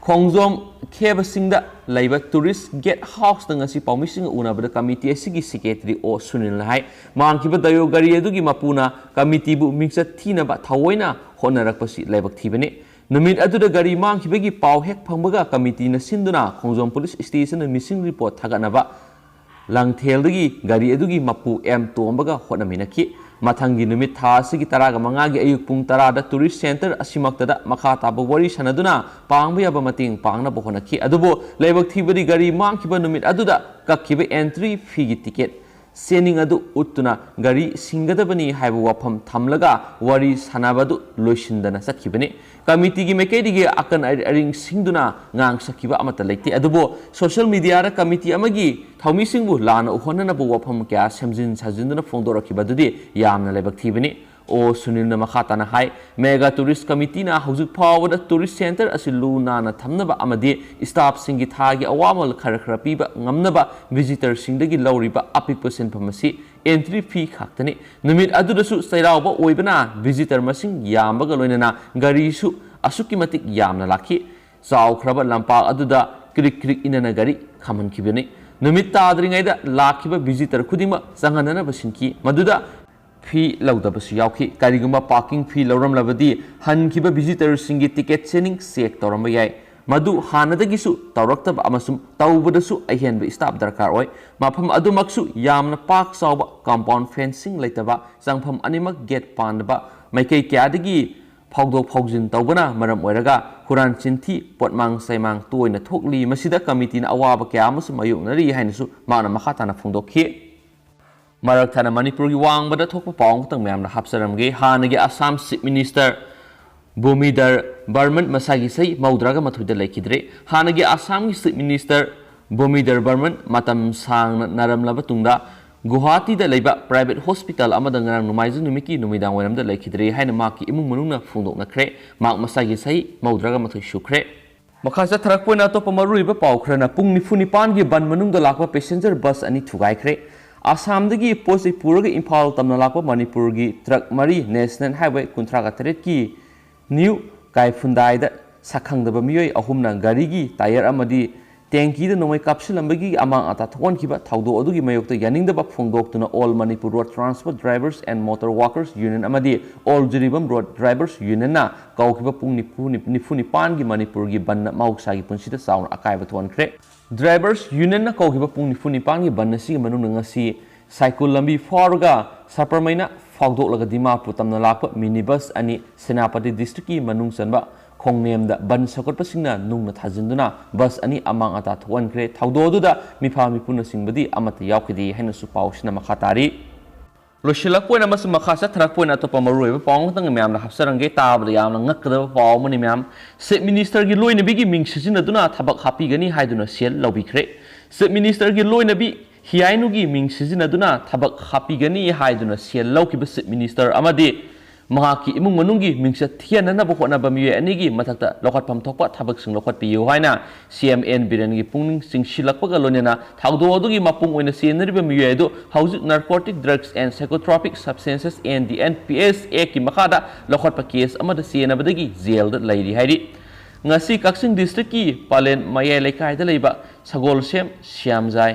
ꯈꯣꯡꯖꯣꯝ ꯈꯦꯕꯁꯤꯡꯗ ꯂꯩꯕ ꯇꯨꯔꯤꯁ ꯒꯦꯠ ꯍꯥꯎꯁꯇ ꯉꯁꯤ ꯄꯥꯎꯃꯤꯁꯤꯡꯒ ꯎꯅꯕꯗ ꯀꯃꯤꯇꯤ ꯑꯁꯤꯒꯤ ꯁꯦꯀ꯭ꯔꯦꯇꯔꯤ ꯑꯣ ꯁꯨꯅꯤꯜꯅ ꯍꯥꯏ, ꯃꯥꯡꯈꯤꯕ ꯗꯥꯏꯌꯣ ꯒꯥꯔꯤ ꯑꯗꯨꯒꯤ ꯃꯄꯨꯅ ꯀꯃꯤꯇꯤꯕꯨ ꯃꯤꯡꯆꯠ ꯊꯤꯅꯕ ꯊꯑꯣꯏꯅ ꯍꯣꯠꯅꯔꯛꯄꯁꯤ ꯂꯥꯏꯕꯛ ꯊꯤꯕꯅꯤ꯫ ꯅꯨꯃꯤꯠ ꯑꯗꯨꯗ ꯒꯥꯔꯤ ꯃꯥꯡꯈꯤꯕꯒꯤ ꯄꯥꯎ ꯍꯦꯛ ꯐꯪꯕꯒ ꯀꯃꯤꯇꯤꯅ ꯁꯤꯟꯗꯨꯅ ꯈꯣꯡꯖꯣꯝ ꯄꯨꯂꯤꯁ ꯁ꯭ꯇꯦꯁꯟꯗ ꯃꯤꯁꯤꯡ ꯔꯤꯄꯣꯔꯠ ꯊꯥꯒꯠꯅꯕ ꯂꯥꯡꯊꯦꯜꯗꯒꯤ ꯒꯥꯔꯤ ꯑꯗꯨꯒꯤ ꯃꯄꯨ ꯑꯦꯝ ꯇꯣꯝꯕꯒ ꯍꯣꯠꯅꯃꯤꯟꯅꯈꯤ꯫ ꯃꯊꯪꯒꯤ ꯅꯨꯃꯤꯠ ꯊꯥ ꯑꯁꯤꯒꯤ ꯇꯔꯥꯒ ꯃꯉꯥꯒꯤ ꯑꯌꯨꯛ ꯄꯨꯡ ꯇꯔꯥꯗ ꯇꯨꯔꯤꯁ ꯁꯦꯟꯇꯔ ꯑꯁꯤꯃꯛꯇꯗ ꯃꯈꯥ ꯇꯥꯕ ꯋꯥꯔꯤ ꯁꯥꯟꯅꯗꯨꯅ ꯄꯥꯡꯕ ꯌꯥꯕ ꯃꯇꯦꯡ ꯄꯥꯡꯅꯕ ꯍꯣꯠꯅꯈꯤ꯫ ꯑꯗꯨꯕꯨ ꯂꯥꯏꯕꯛ ꯊꯤꯕꯗꯤ ꯒꯥꯔꯤ ꯃꯥꯡꯈꯤꯕ ꯅꯨꯃꯤꯠ ꯑꯗꯨꯗ ꯀꯛꯈꯤꯕ ꯑꯦꯟꯇ꯭ꯔꯤ ꯐꯤꯒꯤ ꯇꯤꯀꯦꯠ ꯆꯦꯅꯤꯡ ꯑꯗꯨ ꯎꯠꯇꯨꯅ ꯒꯥꯔꯤ ꯁꯤꯡꯒꯗꯕꯅꯤ ꯍꯥꯏꯕ ꯋꯥꯐꯝ ꯊꯝꯂꯒ ꯋꯥꯔꯤ ꯁꯥꯟꯅꯕ ꯑꯗꯨ ꯂꯣꯏꯁꯤꯟꯗꯅ ꯆꯠꯈꯤꯕꯅꯤ꯫ ꯀꯃꯤꯇꯤꯒꯤ ꯃꯥꯏꯀꯩꯗꯒꯤ ꯑꯀꯟ ꯑꯔꯤꯡ ꯁꯤꯡꯗꯨꯅ ꯉꯥꯡꯁꯛꯈꯤꯕ ꯑꯃꯠꯇ ꯂꯩꯇꯦ꯫ ꯑꯗꯨꯕꯨ ꯁꯣꯁꯤꯌꯦꯜ ꯃꯤꯗꯤꯌꯥꯗ ꯀꯃꯤꯇꯤ ꯑꯃꯒꯤ ꯊꯧꯃꯤꯁꯤꯡꯕꯨ ꯂꯥꯟꯅ ꯎꯍꯟꯅꯅꯕ ꯋꯥꯐꯝ ꯀꯌꯥ ꯁꯦꯝꯖꯤꯟ ꯁꯥꯖꯤꯟꯗꯨꯅ ꯐꯣꯡꯗꯣꯔꯛꯈꯤꯕ ꯑꯗꯨꯗꯤ ꯌꯥꯝꯅ ꯂꯥꯏꯕꯛ ꯊꯤꯕꯅꯤ꯫ ꯑꯣ ꯁꯨꯅꯤꯜꯅ ꯃꯈꯥ ꯇꯥꯅ ꯍꯥꯏ, ꯃꯦꯒꯥ ꯇꯨꯔꯤꯁ ꯀꯃꯤꯇꯤꯅ ꯍꯧꯖꯤꯛ ꯐꯥꯎꯕꯗ ꯇꯨꯔꯤꯁ ꯁꯦꯟꯇꯔ ꯑꯁꯤ ꯂꯨ ꯅꯥꯟꯅ ꯊꯝꯅꯕ ꯑꯃꯗꯤ ꯁ꯭ꯇꯥꯐꯁꯤꯡꯒꯤ ꯊꯥꯒꯤ ꯑꯋꯥꯃꯜ ꯈꯔ ꯈꯔ ꯄꯤꯕ ꯉꯝꯅꯕ ꯚꯤꯖꯤꯇꯔꯁꯤꯡꯗꯒꯤ ꯂꯧꯔꯤꯕ ꯑꯄꯤꯛꯄ ꯁꯦꯟꯐꯝ ꯑꯁꯤ ꯑꯦꯟꯇ꯭ꯔꯤ ꯐꯤ ꯈꯛꯇꯅꯤ꯫ ꯅꯨꯃꯤꯠ ꯑꯗꯨꯗꯁꯨ ꯆꯩꯔꯥꯎꯕ ꯑꯣꯏꯕꯅ ꯚꯤꯖꯤꯇꯔ ꯃꯁꯤꯡ ꯌꯥꯝꯕꯒ ꯂꯣꯏꯅꯅ ꯒꯥꯔꯤꯁꯨ ꯑꯁꯨꯛꯀꯤ ꯃꯇꯤꯛ ꯌꯥꯝꯅ ꯂꯥꯛꯈꯤ꯫ ꯆꯥꯎꯈ꯭ꯔꯕ ꯂꯝꯄꯥꯛ ꯑꯗꯨꯗ ꯀ꯭ꯔꯤꯛ ꯀ꯭ꯔꯤꯛ ꯏꯅꯅ ꯒꯥꯔꯤ ꯈꯥꯝꯍꯟꯈꯤꯕꯅꯤ꯫ ꯅꯨꯃꯤꯠ ꯇꯥꯗ꯭ꯔꯤꯉꯩꯗ ꯂꯥꯛꯈꯤꯕ ꯚꯤꯖꯤꯇꯔ ꯈꯨꯗꯤꯡꯃꯛ ꯆꯪꯍꯟꯅꯅꯕ ꯁꯤꯟꯈꯤ꯫ ꯃꯗꯨꯗ ꯐꯤ ꯂꯧꯗꯕꯁꯨ ꯌꯥꯎꯈꯤ꯫ ꯀꯔꯤꯒꯨꯝꯕ ꯄꯥꯔꯀꯤꯡ ꯐꯤ ꯂꯧꯔꯝꯂꯕꯗꯤ ꯍꯟꯈꯤꯕ ꯚꯤꯖꯤꯇꯔꯁꯤꯡꯒꯤ ꯇꯤꯀꯦꯠ ꯆꯦꯅꯤꯡ ꯆꯦꯛ ꯇꯧꯔꯝꯕ ꯌꯥꯏ꯫ ꯃꯗꯨ ꯍꯥꯟꯅꯗꯒꯤꯁꯨ ꯇꯧꯔꯛꯇꯕ ꯑꯃꯁꯨꯡ ꯇꯧꯕꯗꯁꯨ ꯑꯍꯦꯟꯕ ꯁ꯭ꯇꯥꯐ ꯗꯔꯀꯥꯔ ꯑꯣꯏ꯫ ꯃꯐꯝ ꯑꯗꯨꯃꯛꯁꯨ ꯌꯥꯝꯅ ꯄꯥꯛ ꯆꯥꯎꯕ ꯀꯝꯄꯥꯎꯟ ꯐꯦꯟꯁꯤꯡ ꯂꯩꯇꯕ, ꯆꯪꯐꯝ ꯑꯅꯤꯃꯛ ꯒꯦꯠ ꯄꯥꯟꯗꯕ, ꯃꯥꯏꯀꯩ ꯀꯌꯥꯗꯒꯤ ꯐꯥꯎꯗꯣꯛ ꯐꯥꯎꯖꯤꯟ ꯇꯧꯕꯅ ꯃꯔꯝ ꯑꯣꯏꯔꯒ ꯍꯨꯔꯥꯟ ꯆꯤꯟꯊꯤ, ꯄꯣꯠꯃꯥꯡ ꯆꯩꯃꯥꯡ ꯇꯣꯏꯅ ꯊꯣꯛꯂꯤ꯫ ꯃꯁꯤꯗ ꯀꯃꯤꯇꯤꯅ ꯑꯋꯥꯕ ꯀꯌꯥ ꯑꯃꯁꯨ ꯃꯥꯌꯣꯛꯅꯔꯤ ꯍꯥꯏꯅꯁꯨ ꯃꯍꯥꯛꯅ ꯃꯈꯥ ꯇꯥꯅ ꯐꯣꯡꯗꯣꯛꯈꯤ꯫ ꯃꯔꯛ ꯊꯠꯅ ꯃꯅꯤꯄꯨꯔꯒꯤ ꯋꯥꯡꯃꯗ ꯊꯣꯛꯄ ꯄꯥꯎ ꯑꯃꯈꯛꯇꯪ ꯃꯌꯥꯝꯅ ꯍꯥꯞꯆꯔꯝꯒꯦ꯫ ꯍꯥꯟꯅꯒꯤ ꯑꯁꯥꯝ ꯆꯤꯐ ꯃꯤꯅꯤꯁꯇꯔ ꯚꯨꯃꯤꯙꯔ ꯕꯔꯃꯟ ꯃꯁꯥꯒꯤ ꯆꯍꯤ ꯃꯧꯗ꯭ꯔꯥꯒ ꯃꯥꯊꯣꯏꯗ ꯂꯩꯈꯤꯗ꯭ꯔꯦ꯫ ꯍꯥꯟꯅꯒꯤ ꯑꯁꯥꯝꯒꯤ ꯆꯤꯐ ꯃꯤꯅꯤꯁꯇꯔ ꯚꯨꯃꯤꯙꯔ ꯕꯔꯃꯟ ꯃꯇꯝ ꯁꯥꯡꯅ ꯅꯥꯔꯝꯂꯕ ꯇꯨꯡꯗ ꯒꯨꯋꯥꯍꯥꯇꯤꯗ ꯂꯩꯕ ꯄ꯭ꯔꯥꯏꯚꯦꯠ ꯍꯣꯁꯄꯤꯇꯥꯜ ꯑꯃꯗ ꯉꯔꯥꯡ ꯅꯣꯡꯃꯥꯏꯖꯤꯡ ꯅꯨꯃꯤꯠꯀꯤ ꯅꯨꯃꯤꯗꯥꯡ ꯋꯥꯏꯔꯝꯗ ꯂꯩꯈꯤꯗ꯭ꯔꯦ ꯍꯥꯏꯅ ꯃꯍꯥꯛꯀꯤ ꯏꯃꯨꯡ ꯃꯅꯨꯡꯅ ꯐꯣꯡꯗꯣꯛꯅꯈ꯭ꯔꯦ꯫ ꯃꯍꯥꯛ ꯃꯁꯥꯒꯤ ꯆꯍꯤ ꯃꯧꯗ꯭ꯔꯥꯒ ꯃꯥꯊꯣꯏ ꯁꯨꯈ꯭ꯔꯦ꯫ ꯃꯈꯥ ꯆꯠꯊꯔꯛꯄ ꯑꯣꯏꯅ ꯑꯇꯣꯞꯄ ꯃꯔꯨꯑꯣꯏꯕ ꯄꯥꯎ ꯈꯔꯅ, ꯄꯨꯡ ꯅꯤꯐꯨ ꯅꯤꯄꯥꯟꯒꯤ ꯕꯟ ꯃꯅꯨꯡꯗ ꯂꯥꯛꯄ ꯄꯦꯁꯦꯟꯖꯔ ꯕꯁ ꯑꯅꯤ ꯊꯨꯒꯥꯏꯈ꯭ꯔꯦ꯫ ꯑꯁꯥꯝꯗꯒꯤ ꯄꯣꯠ ꯆꯩ ꯄꯨꯔꯒ ꯏꯝꯐꯥꯜ ꯇꯝꯅ ꯂꯥꯛꯄ ꯃꯅꯤꯄꯨꯔꯒꯤ ꯇ꯭ꯔꯛ ꯃꯔꯤ ꯅꯦꯁꯅꯦꯜ ꯍꯥꯏꯋꯦ ꯀꯨꯟꯊ꯭ꯔꯥꯒ ꯇꯔꯦꯠꯀꯤ ꯅ꯭ꯌꯨ ꯀꯥꯏꯐꯨꯟꯗꯥꯏꯗ ꯁꯛꯈꯪꯗꯕ ꯃꯤꯑꯣꯏ ꯑꯍꯨꯝꯅ ꯒꯥꯔꯤꯒꯤ ꯇꯥꯌꯔ ꯑꯃꯗꯤ ꯇꯦꯡꯀꯤꯗ ꯅꯣꯡꯃꯩ ꯀꯥꯞꯁꯤꯜꯂꯝꯕꯒꯤ ꯑꯃꯥꯡ ꯑꯇꯥ ꯊꯣꯛꯍꯟꯈꯤꯕ ꯊꯧꯗꯣꯛ ꯑꯗꯨꯒꯤ ꯃꯥꯌꯣꯛꯇ ꯌꯥꯅꯤꯡꯗꯕ ꯐꯣꯡꯗꯣꯛꯇꯨꯅ All Manipur Road Transport Drivers and Motor Workers Union ꯑꯃꯗꯤ All ꯖꯤꯔꯤꯕꯥꯝ Road Drivers Unionꯅ ꯀꯧꯈꯤꯕ ꯄꯨꯡ ꯅꯤꯐꯨ, ꯅꯤꯐꯨ ꯅꯤꯄꯥꯟꯒꯤ ꯃꯅꯤꯄꯨꯔꯒꯤ ꯕꯟꯅ ꯃꯍꯧꯁꯥꯒꯤ ꯄꯨꯟꯁꯤꯗ ꯆꯥꯎꯅ ꯑꯀꯥꯏꯕ ꯊꯣꯛꯍꯟꯈ꯭ꯔꯦ꯫ ꯗ꯭ꯔꯥꯏꯚꯔꯁ ꯌꯨꯅꯤꯌꯟꯅ ꯀꯧꯈꯤꯕ ꯄꯨꯡ ꯅꯤꯐꯨ ꯅꯤꯄꯥꯟꯒꯤ ꯕꯟ ꯑꯁꯤꯒꯤ ꯃꯅꯨꯡꯗ ꯉꯁꯤ ꯁꯥꯏꯀꯨꯜ ꯂꯝꯕꯤ ꯐꯥꯎꯔꯒ ꯁꯄꯔꯃꯩꯅ ꯐꯥꯎꯗꯣꯛꯂꯒ ꯗꯤꯃꯥꯄꯨꯔ ꯇꯝꯅ ꯂꯥꯛꯄ ꯃꯤꯅꯤ ꯕꯁ ꯑꯅꯤ ꯁꯦꯅꯥꯄꯇꯤ ꯗꯤꯁꯇ꯭ꯔꯤꯛꯀꯤ ꯃꯅꯨꯡ ꯆꯟꯕ ꯈꯣꯡꯅꯦꯝꯗ ꯕꯟ ꯁꯧꯒꯠꯄꯁꯤꯡꯅ ꯅꯨꯡꯅ ꯊꯥꯖꯤꯟꯗꯨꯅ ꯕꯁ ꯑꯅꯤ ꯑꯃꯥꯡ ꯑꯇꯥ ꯊꯣꯛꯍꯟꯈ꯭ꯔꯦ꯫ ꯊꯧꯗꯣꯛ ꯑꯗꯨꯗ ꯃꯤꯐꯥ ꯃꯤꯄꯨꯅꯆꯤꯡꯕꯗꯤ ꯑꯃꯠꯇ ꯌꯥꯎꯈꯤꯗꯦ ꯍꯥꯏꯅꯁꯨ ꯄꯥꯎꯁꯤꯅ ꯃꯈꯥ ꯇꯥꯔꯤ꯫ ꯂꯣꯏꯁꯤꯜꯂꯛꯄ ꯑꯣꯏꯅ ꯑꯃꯁꯨꯡ ꯃꯈꯥ ꯆꯠꯊꯔꯛꯄ ꯑꯣꯏꯅ ꯑꯇꯣꯞꯄ ꯃꯔꯨꯑꯣꯏꯕ ꯄꯥꯎ ꯑꯃꯈꯛꯇꯪ ꯃꯌꯥꯝꯅ ꯍꯥꯞꯆꯔꯝꯒꯦ꯫ ꯇꯥꯕꯗ ꯌꯥꯝꯅ ꯉꯛꯀꯗꯕ ꯄꯥꯎ ꯑꯃꯅꯤ ꯃꯌꯥꯝ꯫ ꯆꯤꯐ ꯃꯤꯅꯤꯁꯇꯔꯒꯤ ꯂꯣꯏꯅꯕꯤꯒꯤ ꯃꯤꯡ ꯁꯤꯖꯤꯟꯅꯗꯨꯅ ꯊꯕꯛ ꯍꯥꯞꯄꯤꯒꯅꯤ ꯍꯥꯏꯗꯨꯅ ꯁꯦꯜ ꯂꯧꯕꯤꯈ꯭ꯔꯦ꯫ ꯆꯤꯐ ꯃꯤꯅꯤꯁꯇꯔꯒꯤ ꯂꯣꯏꯅꯕꯤ ꯍꯤꯌꯥꯏꯅꯨꯒꯤ ꯃꯤꯡ ꯁꯤꯖꯤꯟꯅꯗꯨꯅ ꯊꯕꯛ ꯍꯥꯞꯄꯤꯒꯅꯤ ꯍꯥꯏꯗꯨꯅ ꯁꯦꯜ ꯂꯧꯈꯤꯕ ꯆꯤꯐ ꯃꯤꯅꯤꯁꯇꯔ ꯑꯃꯗꯤ ꯃꯍꯥꯛꯀꯤ ꯏꯃꯨꯡ ꯃꯅꯨꯡꯒꯤ ꯃꯤꯡꯆꯠ ꯊꯤꯍꯟꯅꯅꯕ ꯍꯣꯠꯅꯕ ꯃꯤꯑꯣꯏ ꯑꯅꯤꯒꯤ ꯃꯊꯛꯇ ꯂꯧꯈꯠꯐꯝ ꯊꯣꯛꯄ ꯊꯕꯛꯁꯤꯡ ꯂꯧꯈꯠꯄꯤꯌꯨ ꯍꯥꯏꯅ ꯁꯤ ꯑꯦꯝ ꯑꯦꯟ ꯕꯤꯔꯦꯟꯒꯤ ꯄꯨꯛꯅꯤꯡ ꯆꯤꯡꯁꯤꯜꯂꯛꯄꯒ ꯂꯣꯏꯅꯅ ꯊꯧꯗꯣꯛ ꯑꯗꯨꯒꯤ ꯃꯄꯨꯡ ꯑꯣꯏꯅ ꯆꯦꯟꯅꯔꯤꯕ ꯃꯤꯑꯣꯏ ꯑꯗꯨ ꯍꯧꯖꯤꯛ Narcotic Drugs and Psychotropic Substances and the N P S Act ꯀꯤ ꯃꯈꯥꯗ ꯂꯧꯈꯠꯄ ꯀꯦꯁ ꯑꯃꯗ ꯆꯦꯟꯅꯕꯗꯒꯤ ꯖꯦꯜꯗ ꯂꯩꯔꯤ ꯍꯥꯏꯔꯤ꯫ ꯉꯁꯤ ꯀꯛꯆꯤꯡ ꯗꯤꯁꯇ꯭ꯔꯤꯛꯀꯤ ꯄꯥꯂꯦꯟ ꯃꯌꯥꯏ ꯂꯩꯀꯥꯏꯗ ꯂꯩꯕ ꯁꯒꯣꯜꯁꯦꯝ ꯁ꯭ꯌꯥꯝꯖꯥꯏ,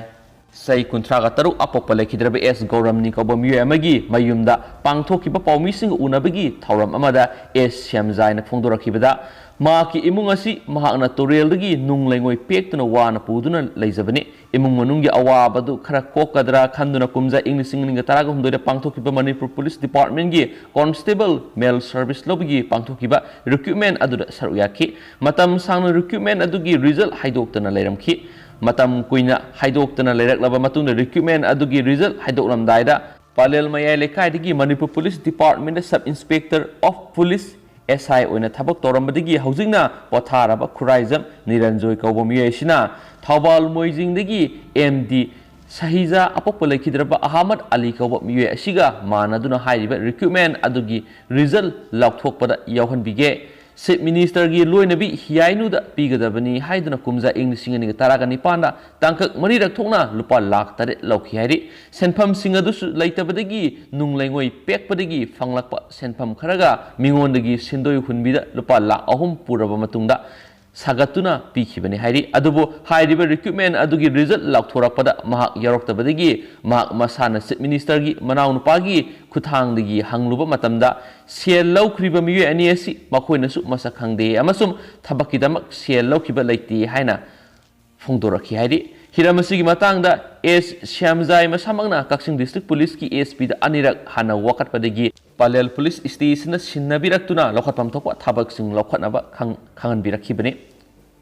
ꯆꯍꯤ ꯀꯨꯟꯊ꯭ꯔꯥꯒ ꯇꯔꯨꯛ, ꯑꯄꯣꯛꯄ ꯂꯩꯈꯤꯗ꯭ꯔꯕ ꯑꯦꯁ ꯒꯧꯔꯝꯅꯤ ꯀꯧꯕ ꯃꯤꯑꯣꯏ ꯑꯃꯒꯤ ꯃꯌꯨꯝꯗ ꯄꯥꯡꯊꯣꯛꯈꯤꯕ ꯄꯥꯎꯃꯤꯁꯤꯡꯒ ꯎꯅꯕꯒꯤ ꯊꯧꯔꯝ ꯑꯃꯗ ꯑꯦꯁ ꯁ꯭ꯌꯥꯝꯖꯥꯏꯅ ꯐꯣꯡꯗꯣꯔꯛꯈꯤꯕꯗ, ꯃꯍꯥꯛꯀꯤ ꯏꯃꯨꯡ ꯑꯁꯤ ꯃꯍꯥꯛꯅ ꯇꯨꯔꯦꯜꯗꯒꯤ ꯅꯨꯡ ꯂꯩꯉꯣꯏ ꯄꯦꯛꯇꯨꯅ ꯋꯥꯅ ꯄꯨꯗꯨꯅ ꯂꯩꯖꯕꯅꯤ꯫ ꯏꯃꯨꯡ ꯃꯅꯨꯡꯒꯤ ꯑꯋꯥꯕꯗꯨ ꯈꯔ ꯀꯣꯛꯀꯗ꯭ꯔꯥ ꯈꯟꯗꯨꯅ ꯀꯨꯝꯖꯥ ꯏꯪ ꯂꯤꯁꯤꯡ ꯑꯅꯤꯒ ꯇꯔꯥꯒ ꯍꯨꯝꯗꯣꯏꯗ ꯄꯥꯡꯊꯣꯛꯈꯤꯕ ꯃꯅꯤꯄꯨꯔ ꯄꯨꯂꯤꯁ ꯗꯤꯄꯥꯔꯠꯃꯦꯟꯒꯤ ꯀꯣꯟꯁꯇꯦꯕꯜ ꯃꯦꯜ ꯁꯔꯚꯤꯁ ꯂꯧꯕꯒꯤ ꯄꯥꯡꯊꯣꯛꯈꯤꯕ ꯔꯤꯀ꯭ꯔꯨꯠꯃꯦꯟ ꯑꯗꯨꯗ ꯁꯔꯨꯛ ꯌꯥꯈꯤ꯫ ꯃꯇꯝ ꯁꯥꯡꯅ ꯔꯤꯀ꯭ꯔꯨꯠꯃꯦꯟ ꯑꯗꯨꯒꯤ ꯔꯤꯖꯜ ꯍꯥꯏꯗꯣꯛꯇꯅ ꯂꯩꯔꯝꯈꯤ꯫ ꯃꯇꯝ ꯀꯨꯏꯅ ꯍꯥꯏꯗꯣꯛꯇꯅ ꯂꯩꯔꯛꯂꯕ ꯃꯇꯨꯡꯗ ꯔꯤꯀ꯭ꯔꯨꯠꯃꯦꯟ ꯑꯗꯨꯒꯤ ꯔꯤꯖꯜ ꯍꯥꯏꯗꯣꯛꯂꯝꯗꯥꯏꯗ ꯄꯥꯂꯦꯜ ꯃꯌꯥꯏ ꯂꯩꯀꯥꯏꯗꯒꯤ ꯃꯅꯤꯄꯨꯔ ꯄꯨꯂꯤꯁ ꯗꯤꯄꯥꯔꯠꯃꯦꯟꯗ sub inspector of police, S I, ꯑꯣꯏꯅ ꯊꯕꯛ ꯇꯧꯔꯝꯕꯗꯒꯤ ꯍꯧꯖꯤꯛꯅ ꯄꯣꯊꯥꯔꯕ ꯈꯨꯔꯥꯏꯖꯝ ꯅꯤꯔꯟꯖꯣꯏ ꯀꯧꯕ ꯃꯤꯑꯣꯏ ꯑꯁꯤꯅ ꯊꯧꯕꯥꯜ ꯃꯣꯏꯖꯤꯡꯗꯒꯤ ꯑꯦꯝ ꯗꯤ ꯁꯍꯤꯖꯥ, ꯑꯄꯣꯛꯄ ꯂꯩꯈꯤꯗ꯭ꯔꯕ ꯑꯍꯃꯗ ꯑꯂꯤ ꯀꯧꯕ ꯃꯤꯑꯣꯏ ꯑꯁꯤꯒ ꯃꯥꯟꯅꯗꯨꯅ ꯍꯥꯏꯔꯤꯕ ꯔꯤꯀ꯭ꯔꯨꯠꯃꯦꯟ ꯑꯗꯨꯒꯤ ꯔꯤꯖꯜ ꯂꯥꯎꯊꯣꯛꯄꯗ ꯌꯥꯎꯍꯟꯕꯤꯒꯦ꯫ ꯆꯤꯐ ꯃꯤꯅꯤꯁꯇꯔꯒꯤ ꯂꯣꯏꯅꯕꯤ ꯍꯤꯌꯥꯏꯅꯨꯗ ꯄꯤꯒꯗꯕꯅꯤ ꯍꯥꯏꯗꯨꯅ ꯀꯨꯝꯖꯥ ꯏꯪ ꯂꯤꯁꯤꯡ ꯑꯅꯤꯒ ꯇꯔꯥꯒ ꯅꯤꯄꯥꯟꯗ ꯇꯥꯡꯀꯛ ꯃꯔꯤꯔꯛ ꯊꯣꯛꯅ ꯂꯨꯄꯥ ꯂꯥꯈ ꯇꯔꯦꯠ ꯂꯧꯈꯤ ꯍꯥꯏꯔꯤ꯫ ꯁꯦꯟꯐꯝꯁꯤꯡ ꯑꯗꯨꯁꯨ ꯂꯩꯇꯕꯗꯒꯤ ꯅꯨꯡ ꯂꯩꯉꯣꯏ ꯄꯦꯛꯄꯗꯒꯤ ꯐꯪꯂꯛꯄ ꯁꯦꯟꯐꯝ ꯈꯔꯒ ꯃꯤꯉꯣꯟꯗꯒꯤ ꯁꯦꯟꯗꯣꯏ ꯍꯨꯟꯕꯤꯗ ꯂꯨꯄꯥ ꯂꯥꯈ ꯑꯍꯨꯝ ꯄꯨꯔꯕ ꯃꯇꯨꯡꯗ ꯁꯥꯒꯠꯇꯨꯅ ꯄꯤꯈꯤꯕꯅꯤ ꯍꯥꯏꯔꯤ꯫ ꯑꯗꯨꯕꯨ ꯍꯥꯏꯔꯤꯕ ꯔꯤꯀ꯭ꯔꯨꯠꯃꯦꯟ ꯑꯗꯨꯒꯤ ꯔꯤꯖꯜ ꯂꯥꯎꯊꯣꯔꯛꯄꯗ ꯃꯍꯥꯛ ꯌꯥꯎꯔꯛꯇꯕꯗꯒꯤ ꯃꯍꯥꯛ ꯃꯁꯥꯅ ꯆꯤꯐ ꯃꯤꯅꯤꯁꯇꯔꯒꯤ ꯃꯅꯥꯎꯅꯨꯄꯥꯒꯤ ꯈꯨꯠꯊꯥꯡꯗꯒꯤ ꯍꯪꯂꯨꯕ ꯃꯇꯝꯗ ꯁꯦꯜ ꯂꯧꯈ꯭ꯔꯤꯕ ꯃꯤꯑꯣꯏ ꯑꯅꯤ ꯑꯁꯤ ꯃꯈꯣꯏꯅꯁꯨ ꯃꯁꯛ ꯈꯪꯗꯦ ꯑꯃꯁꯨꯡ ꯊꯕꯛꯀꯤꯗꯃꯛ ꯁꯦꯜ ꯂꯧꯈꯤꯕ ꯂꯩꯇꯦ ꯍꯥꯏꯅ ꯐꯣꯡꯗꯣꯔꯛꯈꯤ ꯍꯥꯏꯔꯤ꯫ ꯍꯤꯔꯝ ꯑꯁꯤꯒꯤ ꯃꯇꯥꯡꯗ ꯑꯦꯁ ꯁ꯭ꯌꯥꯝꯖꯥꯏ ꯃꯁꯥꯃꯛꯅ ꯀꯛꯆꯤꯡ ꯗꯤꯁꯇ꯭ꯔꯤꯛ ꯄꯨꯂꯤꯁꯀꯤ ꯑꯦꯁ ꯄꯤꯗ ꯑꯅꯤꯔꯛ ꯍꯥꯟꯅ ꯋꯥꯀꯠꯄꯗꯒꯤ ꯄꯥꯂꯦꯜ ꯄꯨꯂꯤꯁ ꯁ꯭ꯇꯦꯁꯟꯅ ꯁꯤꯟꯅꯕꯤꯔꯛꯇꯨꯅ ꯂꯧꯈꯠꯐꯝ ꯊꯣꯛꯄ ꯊꯕꯛꯁꯤꯡ ꯂꯧꯈꯠꯅꯕ ꯈꯪ-, ꯈꯪꯍꯟꯕꯤꯔꯛꯈꯤꯕꯅꯤ꯫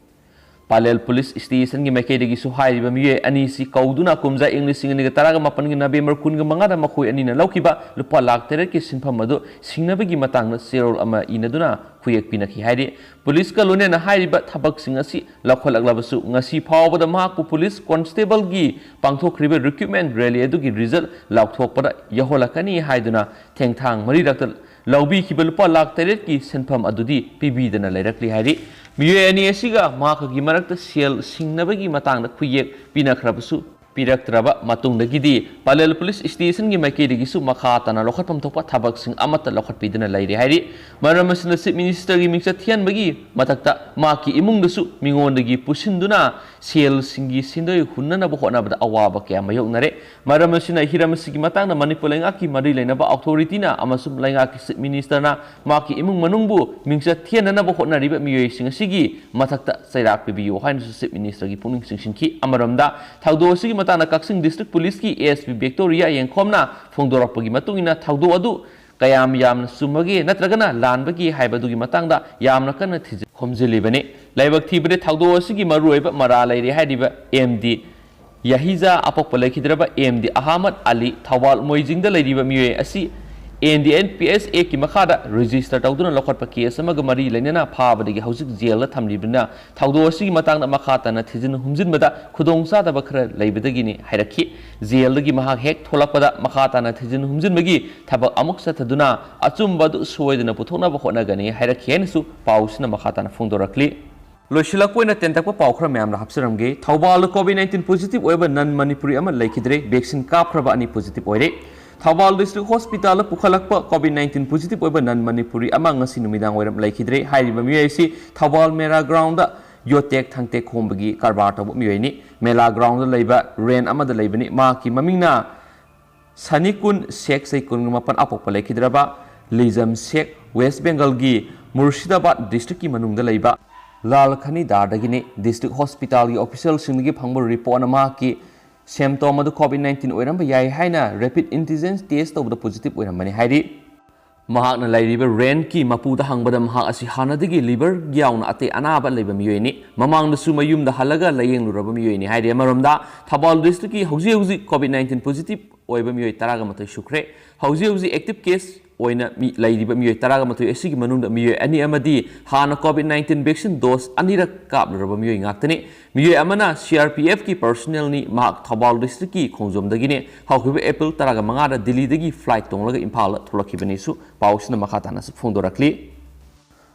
ꯄꯥꯂꯦꯜ ꯄꯨꯂꯤꯁ ꯁ꯭ꯇꯦꯁꯟꯒꯤ ꯃꯥꯏꯀꯩꯗꯒꯤꯁꯨ ꯍꯥꯏꯔꯤꯕ ꯃꯤꯑꯣꯏ ꯑꯅꯤꯁꯤ ꯀꯧꯗꯨꯅ ꯀꯨꯝꯖꯥ ꯏꯪ ꯂꯤꯁꯤꯡ ꯑꯅꯤꯒ ꯇꯔꯥꯃꯥꯄꯟꯒꯤ ꯅꯕꯦꯝꯕꯔ ꯀꯨꯟꯃꯉꯥꯗ ꯃꯈꯣꯏ ꯑꯅꯤꯅ ꯂꯧꯈꯤꯕ ꯂꯨꯄꯥ ꯂꯥꯈ ꯇꯔꯦꯠꯀꯤ ꯁꯦꯟꯐꯝ ꯑꯗꯨ ꯁꯤꯡꯅꯕꯒꯤ ꯃꯇꯥꯡꯗ ꯆꯦꯔꯣꯜ ꯑꯃ ꯏꯅꯗꯨꯅ ꯈꯨꯌꯦꯛ ꯄꯤꯅꯈꯤ ꯍꯥꯏꯔꯤ꯫ ꯄꯨꯂꯤꯁꯀ ꯂꯣꯏꯅꯅ ꯍꯥꯏꯔꯤꯕ ꯊꯕꯛꯁꯤꯡ ꯑꯁꯤ ꯂꯧꯈꯠꯂꯛꯂꯕꯁꯨ, ꯉꯁꯤ ꯐꯥꯎꯕꯗ ꯃꯍꯥꯛꯄꯨ ꯄꯨꯂꯤꯁ ꯀꯣꯟꯁꯇꯦꯕꯜꯒꯤ ꯄꯥꯡꯊꯣꯛꯈ꯭ꯔꯤꯕ ꯔꯤꯀ꯭ꯔꯨꯠꯃꯦꯟ ꯔꯦꯂꯤ ꯑꯗꯨꯒꯤ ꯔꯤꯖꯜ ꯂꯥꯎꯊꯣꯛꯄꯗ ꯌꯧꯍꯜꯂꯛꯀꯅꯤ ꯍꯥꯏꯗꯨꯅ ꯊꯦꯡꯊꯥꯡ ꯃꯔꯤꯔꯛꯇ ꯂꯧꯕꯤꯈꯤꯕ ꯂꯨꯄꯥ ꯂꯥꯈ ꯇꯔꯦꯠꯀꯤ ꯁꯦꯟꯐꯝ ꯑꯗꯨꯗꯤ ꯄꯤꯕꯤꯗꯅ ꯂꯩꯔꯛꯂꯤ ꯍꯥꯏꯔꯤ꯫ ꯃꯤꯑꯣꯏ ꯑꯅꯤ ꯑꯁꯤꯒ ꯃꯍꯥꯛꯀꯒꯤ ꯃꯔꯛꯇ ꯁꯦꯜ ꯁꯤꯡꯅꯕꯒꯤ ꯃꯇꯥꯡꯗ ꯈꯨꯌꯦꯛ ꯄꯤꯅꯈ꯭ꯔꯕꯁꯨ, ꯄꯤꯔꯛꯇ꯭ꯔꯕ ꯃꯇꯨꯡꯗꯒꯤꯗꯤ ꯄꯥꯂꯦꯜ ꯄꯨꯂꯤꯁ ꯁ꯭ꯇꯦꯁꯟꯒꯤ ꯃꯥꯏꯀꯩꯗꯒꯤꯁꯨ ꯃꯈꯥ ꯇꯥꯅ ꯂꯧꯈꯠꯐꯝ ꯊꯣꯛꯄ ꯊꯕꯛꯁꯤꯡ ꯑꯃꯠꯇ ꯂꯧꯈꯠꯄꯤꯗꯨꯅ ꯂꯩꯔꯦ ꯍꯥꯏꯔꯤ꯫ ꯃꯔꯝ ꯑꯁꯤꯅ ꯆꯤꯐ ꯃꯤꯅꯤꯁꯇꯔꯒꯤ ꯃꯤꯡꯆꯠ ꯊꯤꯍꯟꯕꯒꯤ ꯃꯊꯛꯇ ꯃꯍꯥꯛꯀꯤ ꯏꯃꯨꯡꯗꯁꯨ ꯃꯤꯉꯣꯟꯗꯒꯤ ꯄꯨꯁꯤꯟꯗꯨꯅ ꯁꯦꯜꯁꯤꯡꯒꯤ ꯁꯦꯟꯗꯣꯏ ꯍꯨꯟꯅꯅꯕ ꯍꯣꯠꯅꯕꯗ ꯑꯋꯥꯕ ꯀꯌꯥ ꯃꯥꯌꯣꯛꯅꯔꯦ꯫ ꯃꯔꯝ ꯑꯁꯤꯅ ꯍꯤꯔꯝ ꯑꯁꯤꯒꯤ ꯃꯇꯥꯡꯗ ꯃꯅꯤꯄꯨꯔ ꯂꯩꯉꯥꯛꯀꯤ ꯃꯔꯤ ꯂꯩꯅꯕ ꯑꯣꯊꯣꯔꯤꯇꯤꯅ ꯑꯃꯁꯨꯡ ꯂꯩꯉꯥꯛꯀꯤ ꯆꯤꯐ ꯃꯤꯅꯤꯁꯇꯔꯅ ꯃꯍꯥꯛꯀꯤ ꯏꯃꯨꯡ ꯃꯅꯨꯡꯕꯨ ꯃꯤꯡꯆꯠ ꯊꯤꯍꯟꯅꯅꯕ ꯍꯣꯠꯅꯔꯤꯕ ꯃꯤꯑꯣꯏꯁꯤꯡ ꯑꯁꯤꯒꯤ ꯃꯊꯛꯇ ꯆꯩꯔꯥꯛ ꯄꯤꯕꯤꯌꯨ ꯍꯥꯏꯅꯁꯨ ꯆꯤꯐ ꯃꯤꯅꯤꯁꯇꯔꯒꯤ ꯄꯨꯛꯅꯤꯡ ꯆꯤꯡꯁꯤꯟꯈꯤ꯫ ꯑꯃꯔꯣꯝꯗ, ꯊꯧꯗꯣꯛ ꯑꯁꯤꯒꯤ ꯃꯇꯥꯡꯗ ꯀꯛꯆꯤꯡ ꯗꯤꯁꯇ꯭ꯔꯤꯛ ꯄꯨꯂꯤꯁꯀꯤ ꯑꯦ ꯑꯦꯁ ꯄꯤ ꯕꯤꯛꯇꯣꯔꯤꯌꯥ ꯌꯦꯡꯈꯣꯝꯅ ꯐꯣꯡꯗꯣꯔꯛꯄꯒꯤ ꯃꯇꯨꯡ ꯏꯟꯅ, ꯊꯧꯗꯣꯛ ꯑꯗꯨ ꯀꯌꯥꯝ ꯌꯥꯝꯅ ꯆꯨꯝꯕꯒꯦ ꯅꯠꯇ꯭ꯔꯒꯅ ꯂꯥꯟꯕꯒꯦ ꯍꯥꯏꯕꯗꯨꯒꯤ ꯃꯇꯥꯡꯗ ꯌꯥꯝꯅ ꯀꯟꯅ ꯊꯤꯖꯤꯟ ꯈꯣꯝꯖꯤꯜꯂꯤꯕꯅꯤ꯫ ꯂꯥꯏꯕꯛ ꯊꯤꯕꯗ, ꯊꯧꯗꯣꯛ ꯑꯁꯤꯒꯤ ꯃꯔꯨꯑꯣꯏꯕ ꯃꯔꯥꯜ ꯂꯩꯔꯦ ꯍꯥꯏꯔꯤꯕ ꯑꯦꯝ ꯗꯤ ꯌꯥꯍꯤꯖꯥ ꯑꯄꯣꯛꯄ ꯂꯩꯈꯤꯗ꯭ꯔꯕ ꯑꯦꯝ ꯗꯤ ꯑꯍꯃꯗ ꯑꯂꯤ, ꯊꯧꯕꯥꯜ ꯃꯣꯏꯖꯤꯡꯗ ꯂꯩꯔꯤꯕ ꯃꯤꯑꯣꯏ ꯑꯁꯤ N D N P S ꯑꯦꯛꯀꯤ ꯃꯈꯥꯗ ꯔꯦꯖꯤꯁꯇꯔ ꯇꯧꯗꯨꯅ ꯂꯧꯈꯠꯄ ꯀꯦꯁ ꯑꯃꯒ ꯃꯔꯤ ꯂꯩꯅꯅ ꯐꯥꯕꯗꯒꯤ ꯍꯧꯖꯤꯛ ꯖꯦꯜꯗ ꯊꯝꯂꯤꯕꯅ, ꯊꯧꯗꯣꯛ ꯑꯁꯤꯒꯤ ꯃꯇꯥꯡꯗ ꯃꯈꯥ ꯇꯥꯅ ꯊꯤꯖꯤꯟ ꯍꯨꯝꯖꯤꯟꯕꯗ ꯈꯨꯗꯣꯡꯆꯥꯗꯕ ꯈꯔ ꯂꯩꯕꯗꯒꯤꯅꯤ ꯍꯥꯏꯔꯛꯈꯤ꯫ ꯖꯦꯜꯗꯒꯤ ꯃꯍꯥꯛ ꯍꯦꯛ ꯊꯣꯛꯂꯛꯄꯗ ꯃꯈꯥ ꯇꯥꯅ ꯊꯤꯖꯤꯟ ꯍꯨꯝꯖꯤꯟꯕꯒꯤ ꯊꯕꯛ ꯑꯃꯨꯛ ꯆꯠꯊꯗꯨꯅ ꯑꯆꯨꯝꯕ ꯑꯗꯨ ꯁꯣꯏꯗꯅ ꯄꯨꯊꯣꯛꯅꯕ ꯍꯣꯠꯅꯒꯅꯤ ꯍꯥꯏꯔꯛꯈꯤ ꯍꯥꯏꯅꯁꯨ ꯄꯥꯎꯁꯤꯅ ꯃꯈꯥ ꯇꯥꯅ ꯐꯣꯡꯗꯣꯔꯛꯂꯤ꯫ ꯂꯣꯏꯁꯤꯜꯂꯛꯄ ꯑꯣꯏꯅ ꯇꯦꯟꯇꯛꯄ ꯄꯥꯎ ꯈꯔ ꯃꯌꯥꯝꯅ ꯍꯥꯞꯆꯔꯝꯒꯦ꯫ ꯊꯧꯕꯥꯜꯗ ꯀꯣꯚꯤꯗ ꯅꯥꯏꯟꯇꯤꯟ ꯄꯣꯖꯤꯇꯤꯚ ꯑꯣꯏꯕ ꯅꯟ ꯃꯅꯤꯄꯨꯔꯤ ꯑꯃ ꯂꯩꯈꯤꯗ꯭ꯔꯦ꯫ ꯚꯦꯛꯁꯤꯟ ꯀꯥꯞꯈ꯭ꯔꯕ ꯑꯅꯤ ꯄꯣꯖꯤꯇꯤꯚ ꯑꯣꯏꯔꯦ꯫ ꯊꯧꯕꯥꯜ ꯗꯤꯁꯇ꯭ꯔꯤꯛ ꯍꯣꯁꯄꯤꯇꯥꯜꯗ ꯄꯨꯈꯠꯂꯛꯄ ꯀꯣꯚꯤꯗ ꯅꯥꯏꯟꯇꯤꯟ ꯄꯣꯖꯤꯇꯤꯚ ꯑꯣꯏꯕ ꯅꯟ ꯃꯅꯤꯄꯨꯔꯤ ꯑꯃ ꯉꯁꯤ ꯅꯨꯃꯤꯗꯥꯡ ꯋꯥꯏꯔꯝ ꯂꯩꯈꯤꯗ꯭ꯔꯦ꯫ ꯍꯥꯏꯔꯤꯕ ꯃꯤꯑꯣꯏ ꯑꯁꯤ ꯊꯧꯕꯥꯜ ꯃꯦꯂꯥ ꯒ꯭ꯔꯥꯎꯟꯗ ꯌꯣꯠꯇꯦꯛ ꯊꯥꯡꯇꯦꯛ ꯈꯣꯝꯕꯒꯤ ꯀꯔꯕꯥꯔ ꯇꯧꯕ ꯃꯤꯑꯣꯏꯅꯤ꯫ ꯃꯦꯂꯥ ꯒ꯭ꯔꯥꯎꯟꯗ ꯂꯩꯕ ꯔꯦꯟ ꯑꯃꯗ ꯂꯩꯕꯅꯤ꯫ ꯃꯍꯥꯛꯀꯤ ꯃꯃꯤꯡꯅ ꯁꯅꯤꯀꯨꯟ ꯁꯦꯛ, ꯆꯍꯤ ꯀꯨꯟꯃꯥꯄꯟ, ꯑꯄꯣꯛꯄ ꯂꯩꯈꯤꯗ꯭ꯔꯕ ꯂꯤꯖꯝ ꯁꯦꯛ, ꯋꯦꯁ ꯕꯦꯡꯒꯜꯒꯤ ꯃꯨꯔꯁꯤꯗꯥꯕꯥꯗ ꯗꯤꯁꯇ꯭ꯔꯤꯛꯀꯤ ꯃꯅꯨꯡꯗ ꯂꯩꯕ꯫ ꯂꯥꯜ ꯈꯅꯤꯗꯥꯔꯗꯒꯤꯅꯤ꯫ ꯗꯤꯁꯇ꯭ꯔꯤꯛ ꯍꯣꯁꯄꯤꯇꯥꯜꯒꯤ ꯑꯣꯐꯤꯁꯤꯌꯦꯜꯁꯤꯡꯗꯒꯤ ꯐꯪꯕ ꯔꯤꯄꯣꯔꯠꯅ ꯃꯍꯥꯛꯀꯤ ꯁꯦꯝꯇꯣꯝ ꯑꯗꯨ ꯀꯣꯚꯤꯗ ꯅꯥꯏꯟꯇꯤꯟ ꯑꯣꯏꯔꯝꯕ ꯌꯥꯏ ꯍꯥꯏꯅ ꯔꯦꯄꯤꯗ ꯑꯦꯟꯇꯤꯖꯦꯟ ꯇꯦꯁ ꯇꯧꯕꯗ ꯄꯣꯖꯤꯇꯤꯚ ꯑꯣꯏꯔꯝꯕꯅꯤ ꯍꯥꯏꯔꯤ꯫ ꯃꯍꯥꯛꯅ ꯂꯩꯔꯤꯕ ꯔꯦꯟꯠꯀꯤ ꯃꯄꯨꯗ ꯍꯪꯕꯗ, ꯃꯍꯥꯛ ꯑꯁꯤ ꯍꯥꯟꯅꯗꯒꯤ ꯂꯤꯚꯔ ꯌꯥꯎꯅ ꯑꯇꯩ ꯑꯅꯥꯕ ꯂꯩꯕ ꯃꯤꯑꯣꯏꯅꯤ꯫ ꯃꯃꯥꯡꯗꯁꯨ ꯃꯌꯨꯝꯗ ꯍꯜꯂꯒ ꯂꯥꯌꯦꯡꯂꯨꯔꯕ ꯃꯤꯑꯣꯏꯅꯤ ꯍꯥꯏꯔꯤ꯫ ꯑꯃꯔꯣꯝꯗ, ꯊꯧꯕꯥꯜ ꯗꯤꯁꯇ꯭ꯔꯤꯛꯀꯤ ꯍꯧꯖꯤꯛ ꯍꯧꯖꯤꯛ ꯀꯣꯚꯤꯗ ꯅꯥꯏꯟꯇꯤꯟ ꯄꯣꯖꯤꯇꯤꯚ ꯑꯣꯏꯕ ꯃꯤꯑꯣꯏ ꯇꯔꯥꯒ ꯃꯥꯊꯣꯏ ꯁꯨꯈ꯭ꯔꯦ꯫ ꯍꯧꯖꯤꯛ ꯍꯧꯖꯤꯛ ꯑꯦꯛꯇꯤꯚ ꯀꯦꯁ ꯑꯣꯏꯅ ꯃꯤ ꯂꯩꯔꯤꯕ ꯃꯤꯑꯣꯏ ꯇꯔꯥꯒ ꯃꯥꯊꯣꯏ ꯑꯁꯤꯒꯤ ꯃꯅꯨꯡꯗ ꯃꯤꯑꯣꯏ ꯑꯅꯤ ꯑꯃꯗꯤ ꯍꯥꯟꯅ ꯀꯣꯚꯤꯗ ꯅꯥꯏꯟꯇꯤꯟ ꯚꯦꯛꯁꯤꯟ ꯗꯣꯁ ꯑꯅꯤꯔꯛ ꯀꯥꯞꯂꯨꯔꯕ ꯃꯤꯑꯣꯏ ꯉꯥꯛꯇꯅꯤ꯫ ꯃꯤꯑꯣꯏ ꯑꯃꯅ ꯁꯤ ꯑꯥꯔ ꯄꯤ ꯑꯦꯐꯀꯤ ꯄꯔꯁꯣꯅꯦꯜꯅꯤ꯫ ꯃꯍꯥꯛ ꯊꯧꯕꯥꯜ ꯗꯤꯁꯇ꯭ꯔꯤꯛꯀꯤ ꯈꯣꯡꯖꯣꯝꯗꯒꯤꯅꯤ꯫ ꯍꯧꯈꯤꯕ ꯑꯦꯄ꯭ꯔꯤꯜ ꯇꯔꯥꯒ ꯃꯉꯥꯗ ꯗꯤꯜꯂꯤꯗꯒꯤ ꯐ꯭ꯂꯥꯏꯠ ꯇꯣꯡꯂꯒ ꯏꯝꯐꯥꯜꯗ ꯊꯣꯛꯂꯛꯈꯤꯕꯅꯤꯁꯨ ꯄꯥꯎꯁꯤꯅ ꯃꯈꯥ ꯇꯥꯅꯁꯨ ꯐꯣꯡꯗꯣꯔꯛꯂꯤ꯫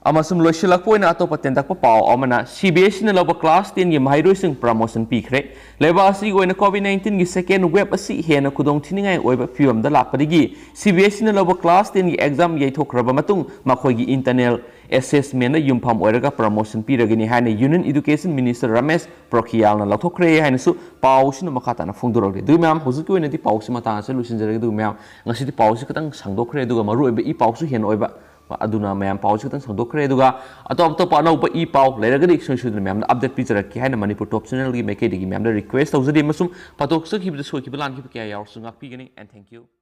ꯑꯃꯁꯨꯡ ꯂꯣꯏꯁꯤꯜꯂꯛꯄ ꯑꯣꯏꯅ ꯑꯇꯣꯞꯄ ꯇꯦꯟꯇꯛꯄ ꯄꯥꯎ ꯑꯃꯅ, ꯁꯤ ꯕꯤ ꯑꯦꯁ ꯏꯅ ꯂꯧꯕ ꯀ꯭ꯂꯥꯁ ꯇꯦꯟꯒꯤ ꯃꯍꯩꯔꯣꯏꯁꯤꯡ ꯄ꯭ꯔꯃꯣꯁꯟ ꯄꯤꯈ꯭ꯔꯦ꯫ ꯂꯩꯕꯥꯛ ꯑꯁꯤꯒꯤ ꯑꯣꯏꯅ ꯀꯣꯚꯤꯗ ꯅꯥꯏꯟꯇꯤꯟꯒꯤ ꯁꯦꯀꯦꯟ ꯋꯦꯕ ꯑꯁꯤ ꯍꯦꯟꯅ ꯈꯨꯗꯣꯡ ꯊꯤꯅꯤꯡꯉꯥꯏ ꯑꯣꯏꯕ ꯐꯤꯕꯝꯗ ꯂꯥꯛꯄꯗꯒꯤ ꯁꯤ ꯕꯤ ꯑꯦꯁ ꯏꯅ ꯂꯧꯕ ꯀ꯭ꯂꯥꯁ ꯇꯦꯟꯒꯤ ꯑꯦꯛꯖꯥꯝ ꯌꯩꯊꯣꯛꯈ꯭ꯔꯕ ꯃꯇꯨꯡ ꯃꯈꯣꯏꯒꯤ ꯏꯟꯇꯔꯅꯦꯜ ꯑꯦꯁꯦꯁꯃꯦꯟꯗ ꯌꯨꯝꯐꯝ ꯑꯣꯏꯔꯒ ꯄ꯭ꯔꯃꯣꯁꯟ ꯄꯤꯔꯒꯅꯤ ꯍꯥꯏꯅ ꯌꯨꯅꯤꯌꯟ ꯏꯗꯨꯀꯦꯁꯟ ꯃꯤꯅꯤꯁꯇꯔ ꯔꯃꯦꯁ ꯄ꯭ꯔꯣꯈꯤꯌꯥꯜꯅ ꯂꯧꯊꯣꯛꯈ꯭ꯔꯦ ꯍꯥꯏꯅꯁꯨ ꯄꯥꯎꯁꯤꯅ ꯃꯈꯥ ꯇꯥꯅ ꯐꯣꯡꯗꯣꯔꯛꯂꯤ꯫ ꯑꯗꯨꯒ ꯃꯌꯥꯝ, ꯍꯧꯖꯤꯛꯀꯤ ꯑꯣꯏꯅꯗꯤ ꯄꯥꯎꯁꯤ ꯃꯇꯥꯡ ꯑꯁꯤꯗ ꯂꯣꯏꯁꯤꯟꯖꯔꯒꯦ꯫ ꯑꯗꯨꯒ ꯃꯌꯥꯝ, ꯉꯁꯤꯗꯤ ꯄꯥꯎꯁꯤ ꯈꯤꯇꯪ ꯁꯥꯡꯗꯣꯛꯈ꯭ꯔꯦ, ꯑꯗꯨꯒ ꯃꯔꯨꯑꯣꯏꯕ ꯏ ꯄꯥꯎꯁꯨ ꯍꯦꯟꯅ ꯑꯣꯏꯕ, ꯑꯗꯨꯅ ꯃꯌꯥꯝ ꯄꯥꯎꯁꯤ ꯈꯤꯇꯪ ꯁꯥꯡꯗꯣꯛꯈ꯭ꯔꯦ꯫ ꯑꯗꯨꯒ ꯑꯇꯣꯞ ꯑꯇꯣꯞꯄ ꯑꯅꯧꯕ ꯏ ꯄꯥꯎ ꯂꯩꯔꯒꯗꯤ ꯁꯣꯏ ꯁꯣꯏꯗꯅ ꯃꯌꯥꯝꯗ ꯑꯞꯗꯦꯠ ꯄꯤꯖꯔꯛꯀꯦ ꯍꯥꯏꯅ ꯃꯅꯤꯄꯨꯔ ꯇꯣꯞ ꯆꯦꯅꯦꯜꯒꯤ ꯃꯥꯏꯀꯩꯗꯒꯤ ꯃꯌꯥꯝꯗ ꯔꯤꯀ꯭ꯋꯦꯁ ꯇꯧꯖꯔꯤ꯫ ꯑꯃꯁꯨꯡ ꯄꯥꯊꯣꯛꯆꯈꯤꯕꯗ ꯁꯣꯏꯈꯤꯕ ꯂꯥꯟꯈꯤꯕ ꯀꯌꯥ ꯌꯥꯎꯔꯁꯨ ꯉꯥꯛꯄꯤꯒꯅꯤ꯫ And thank you꯫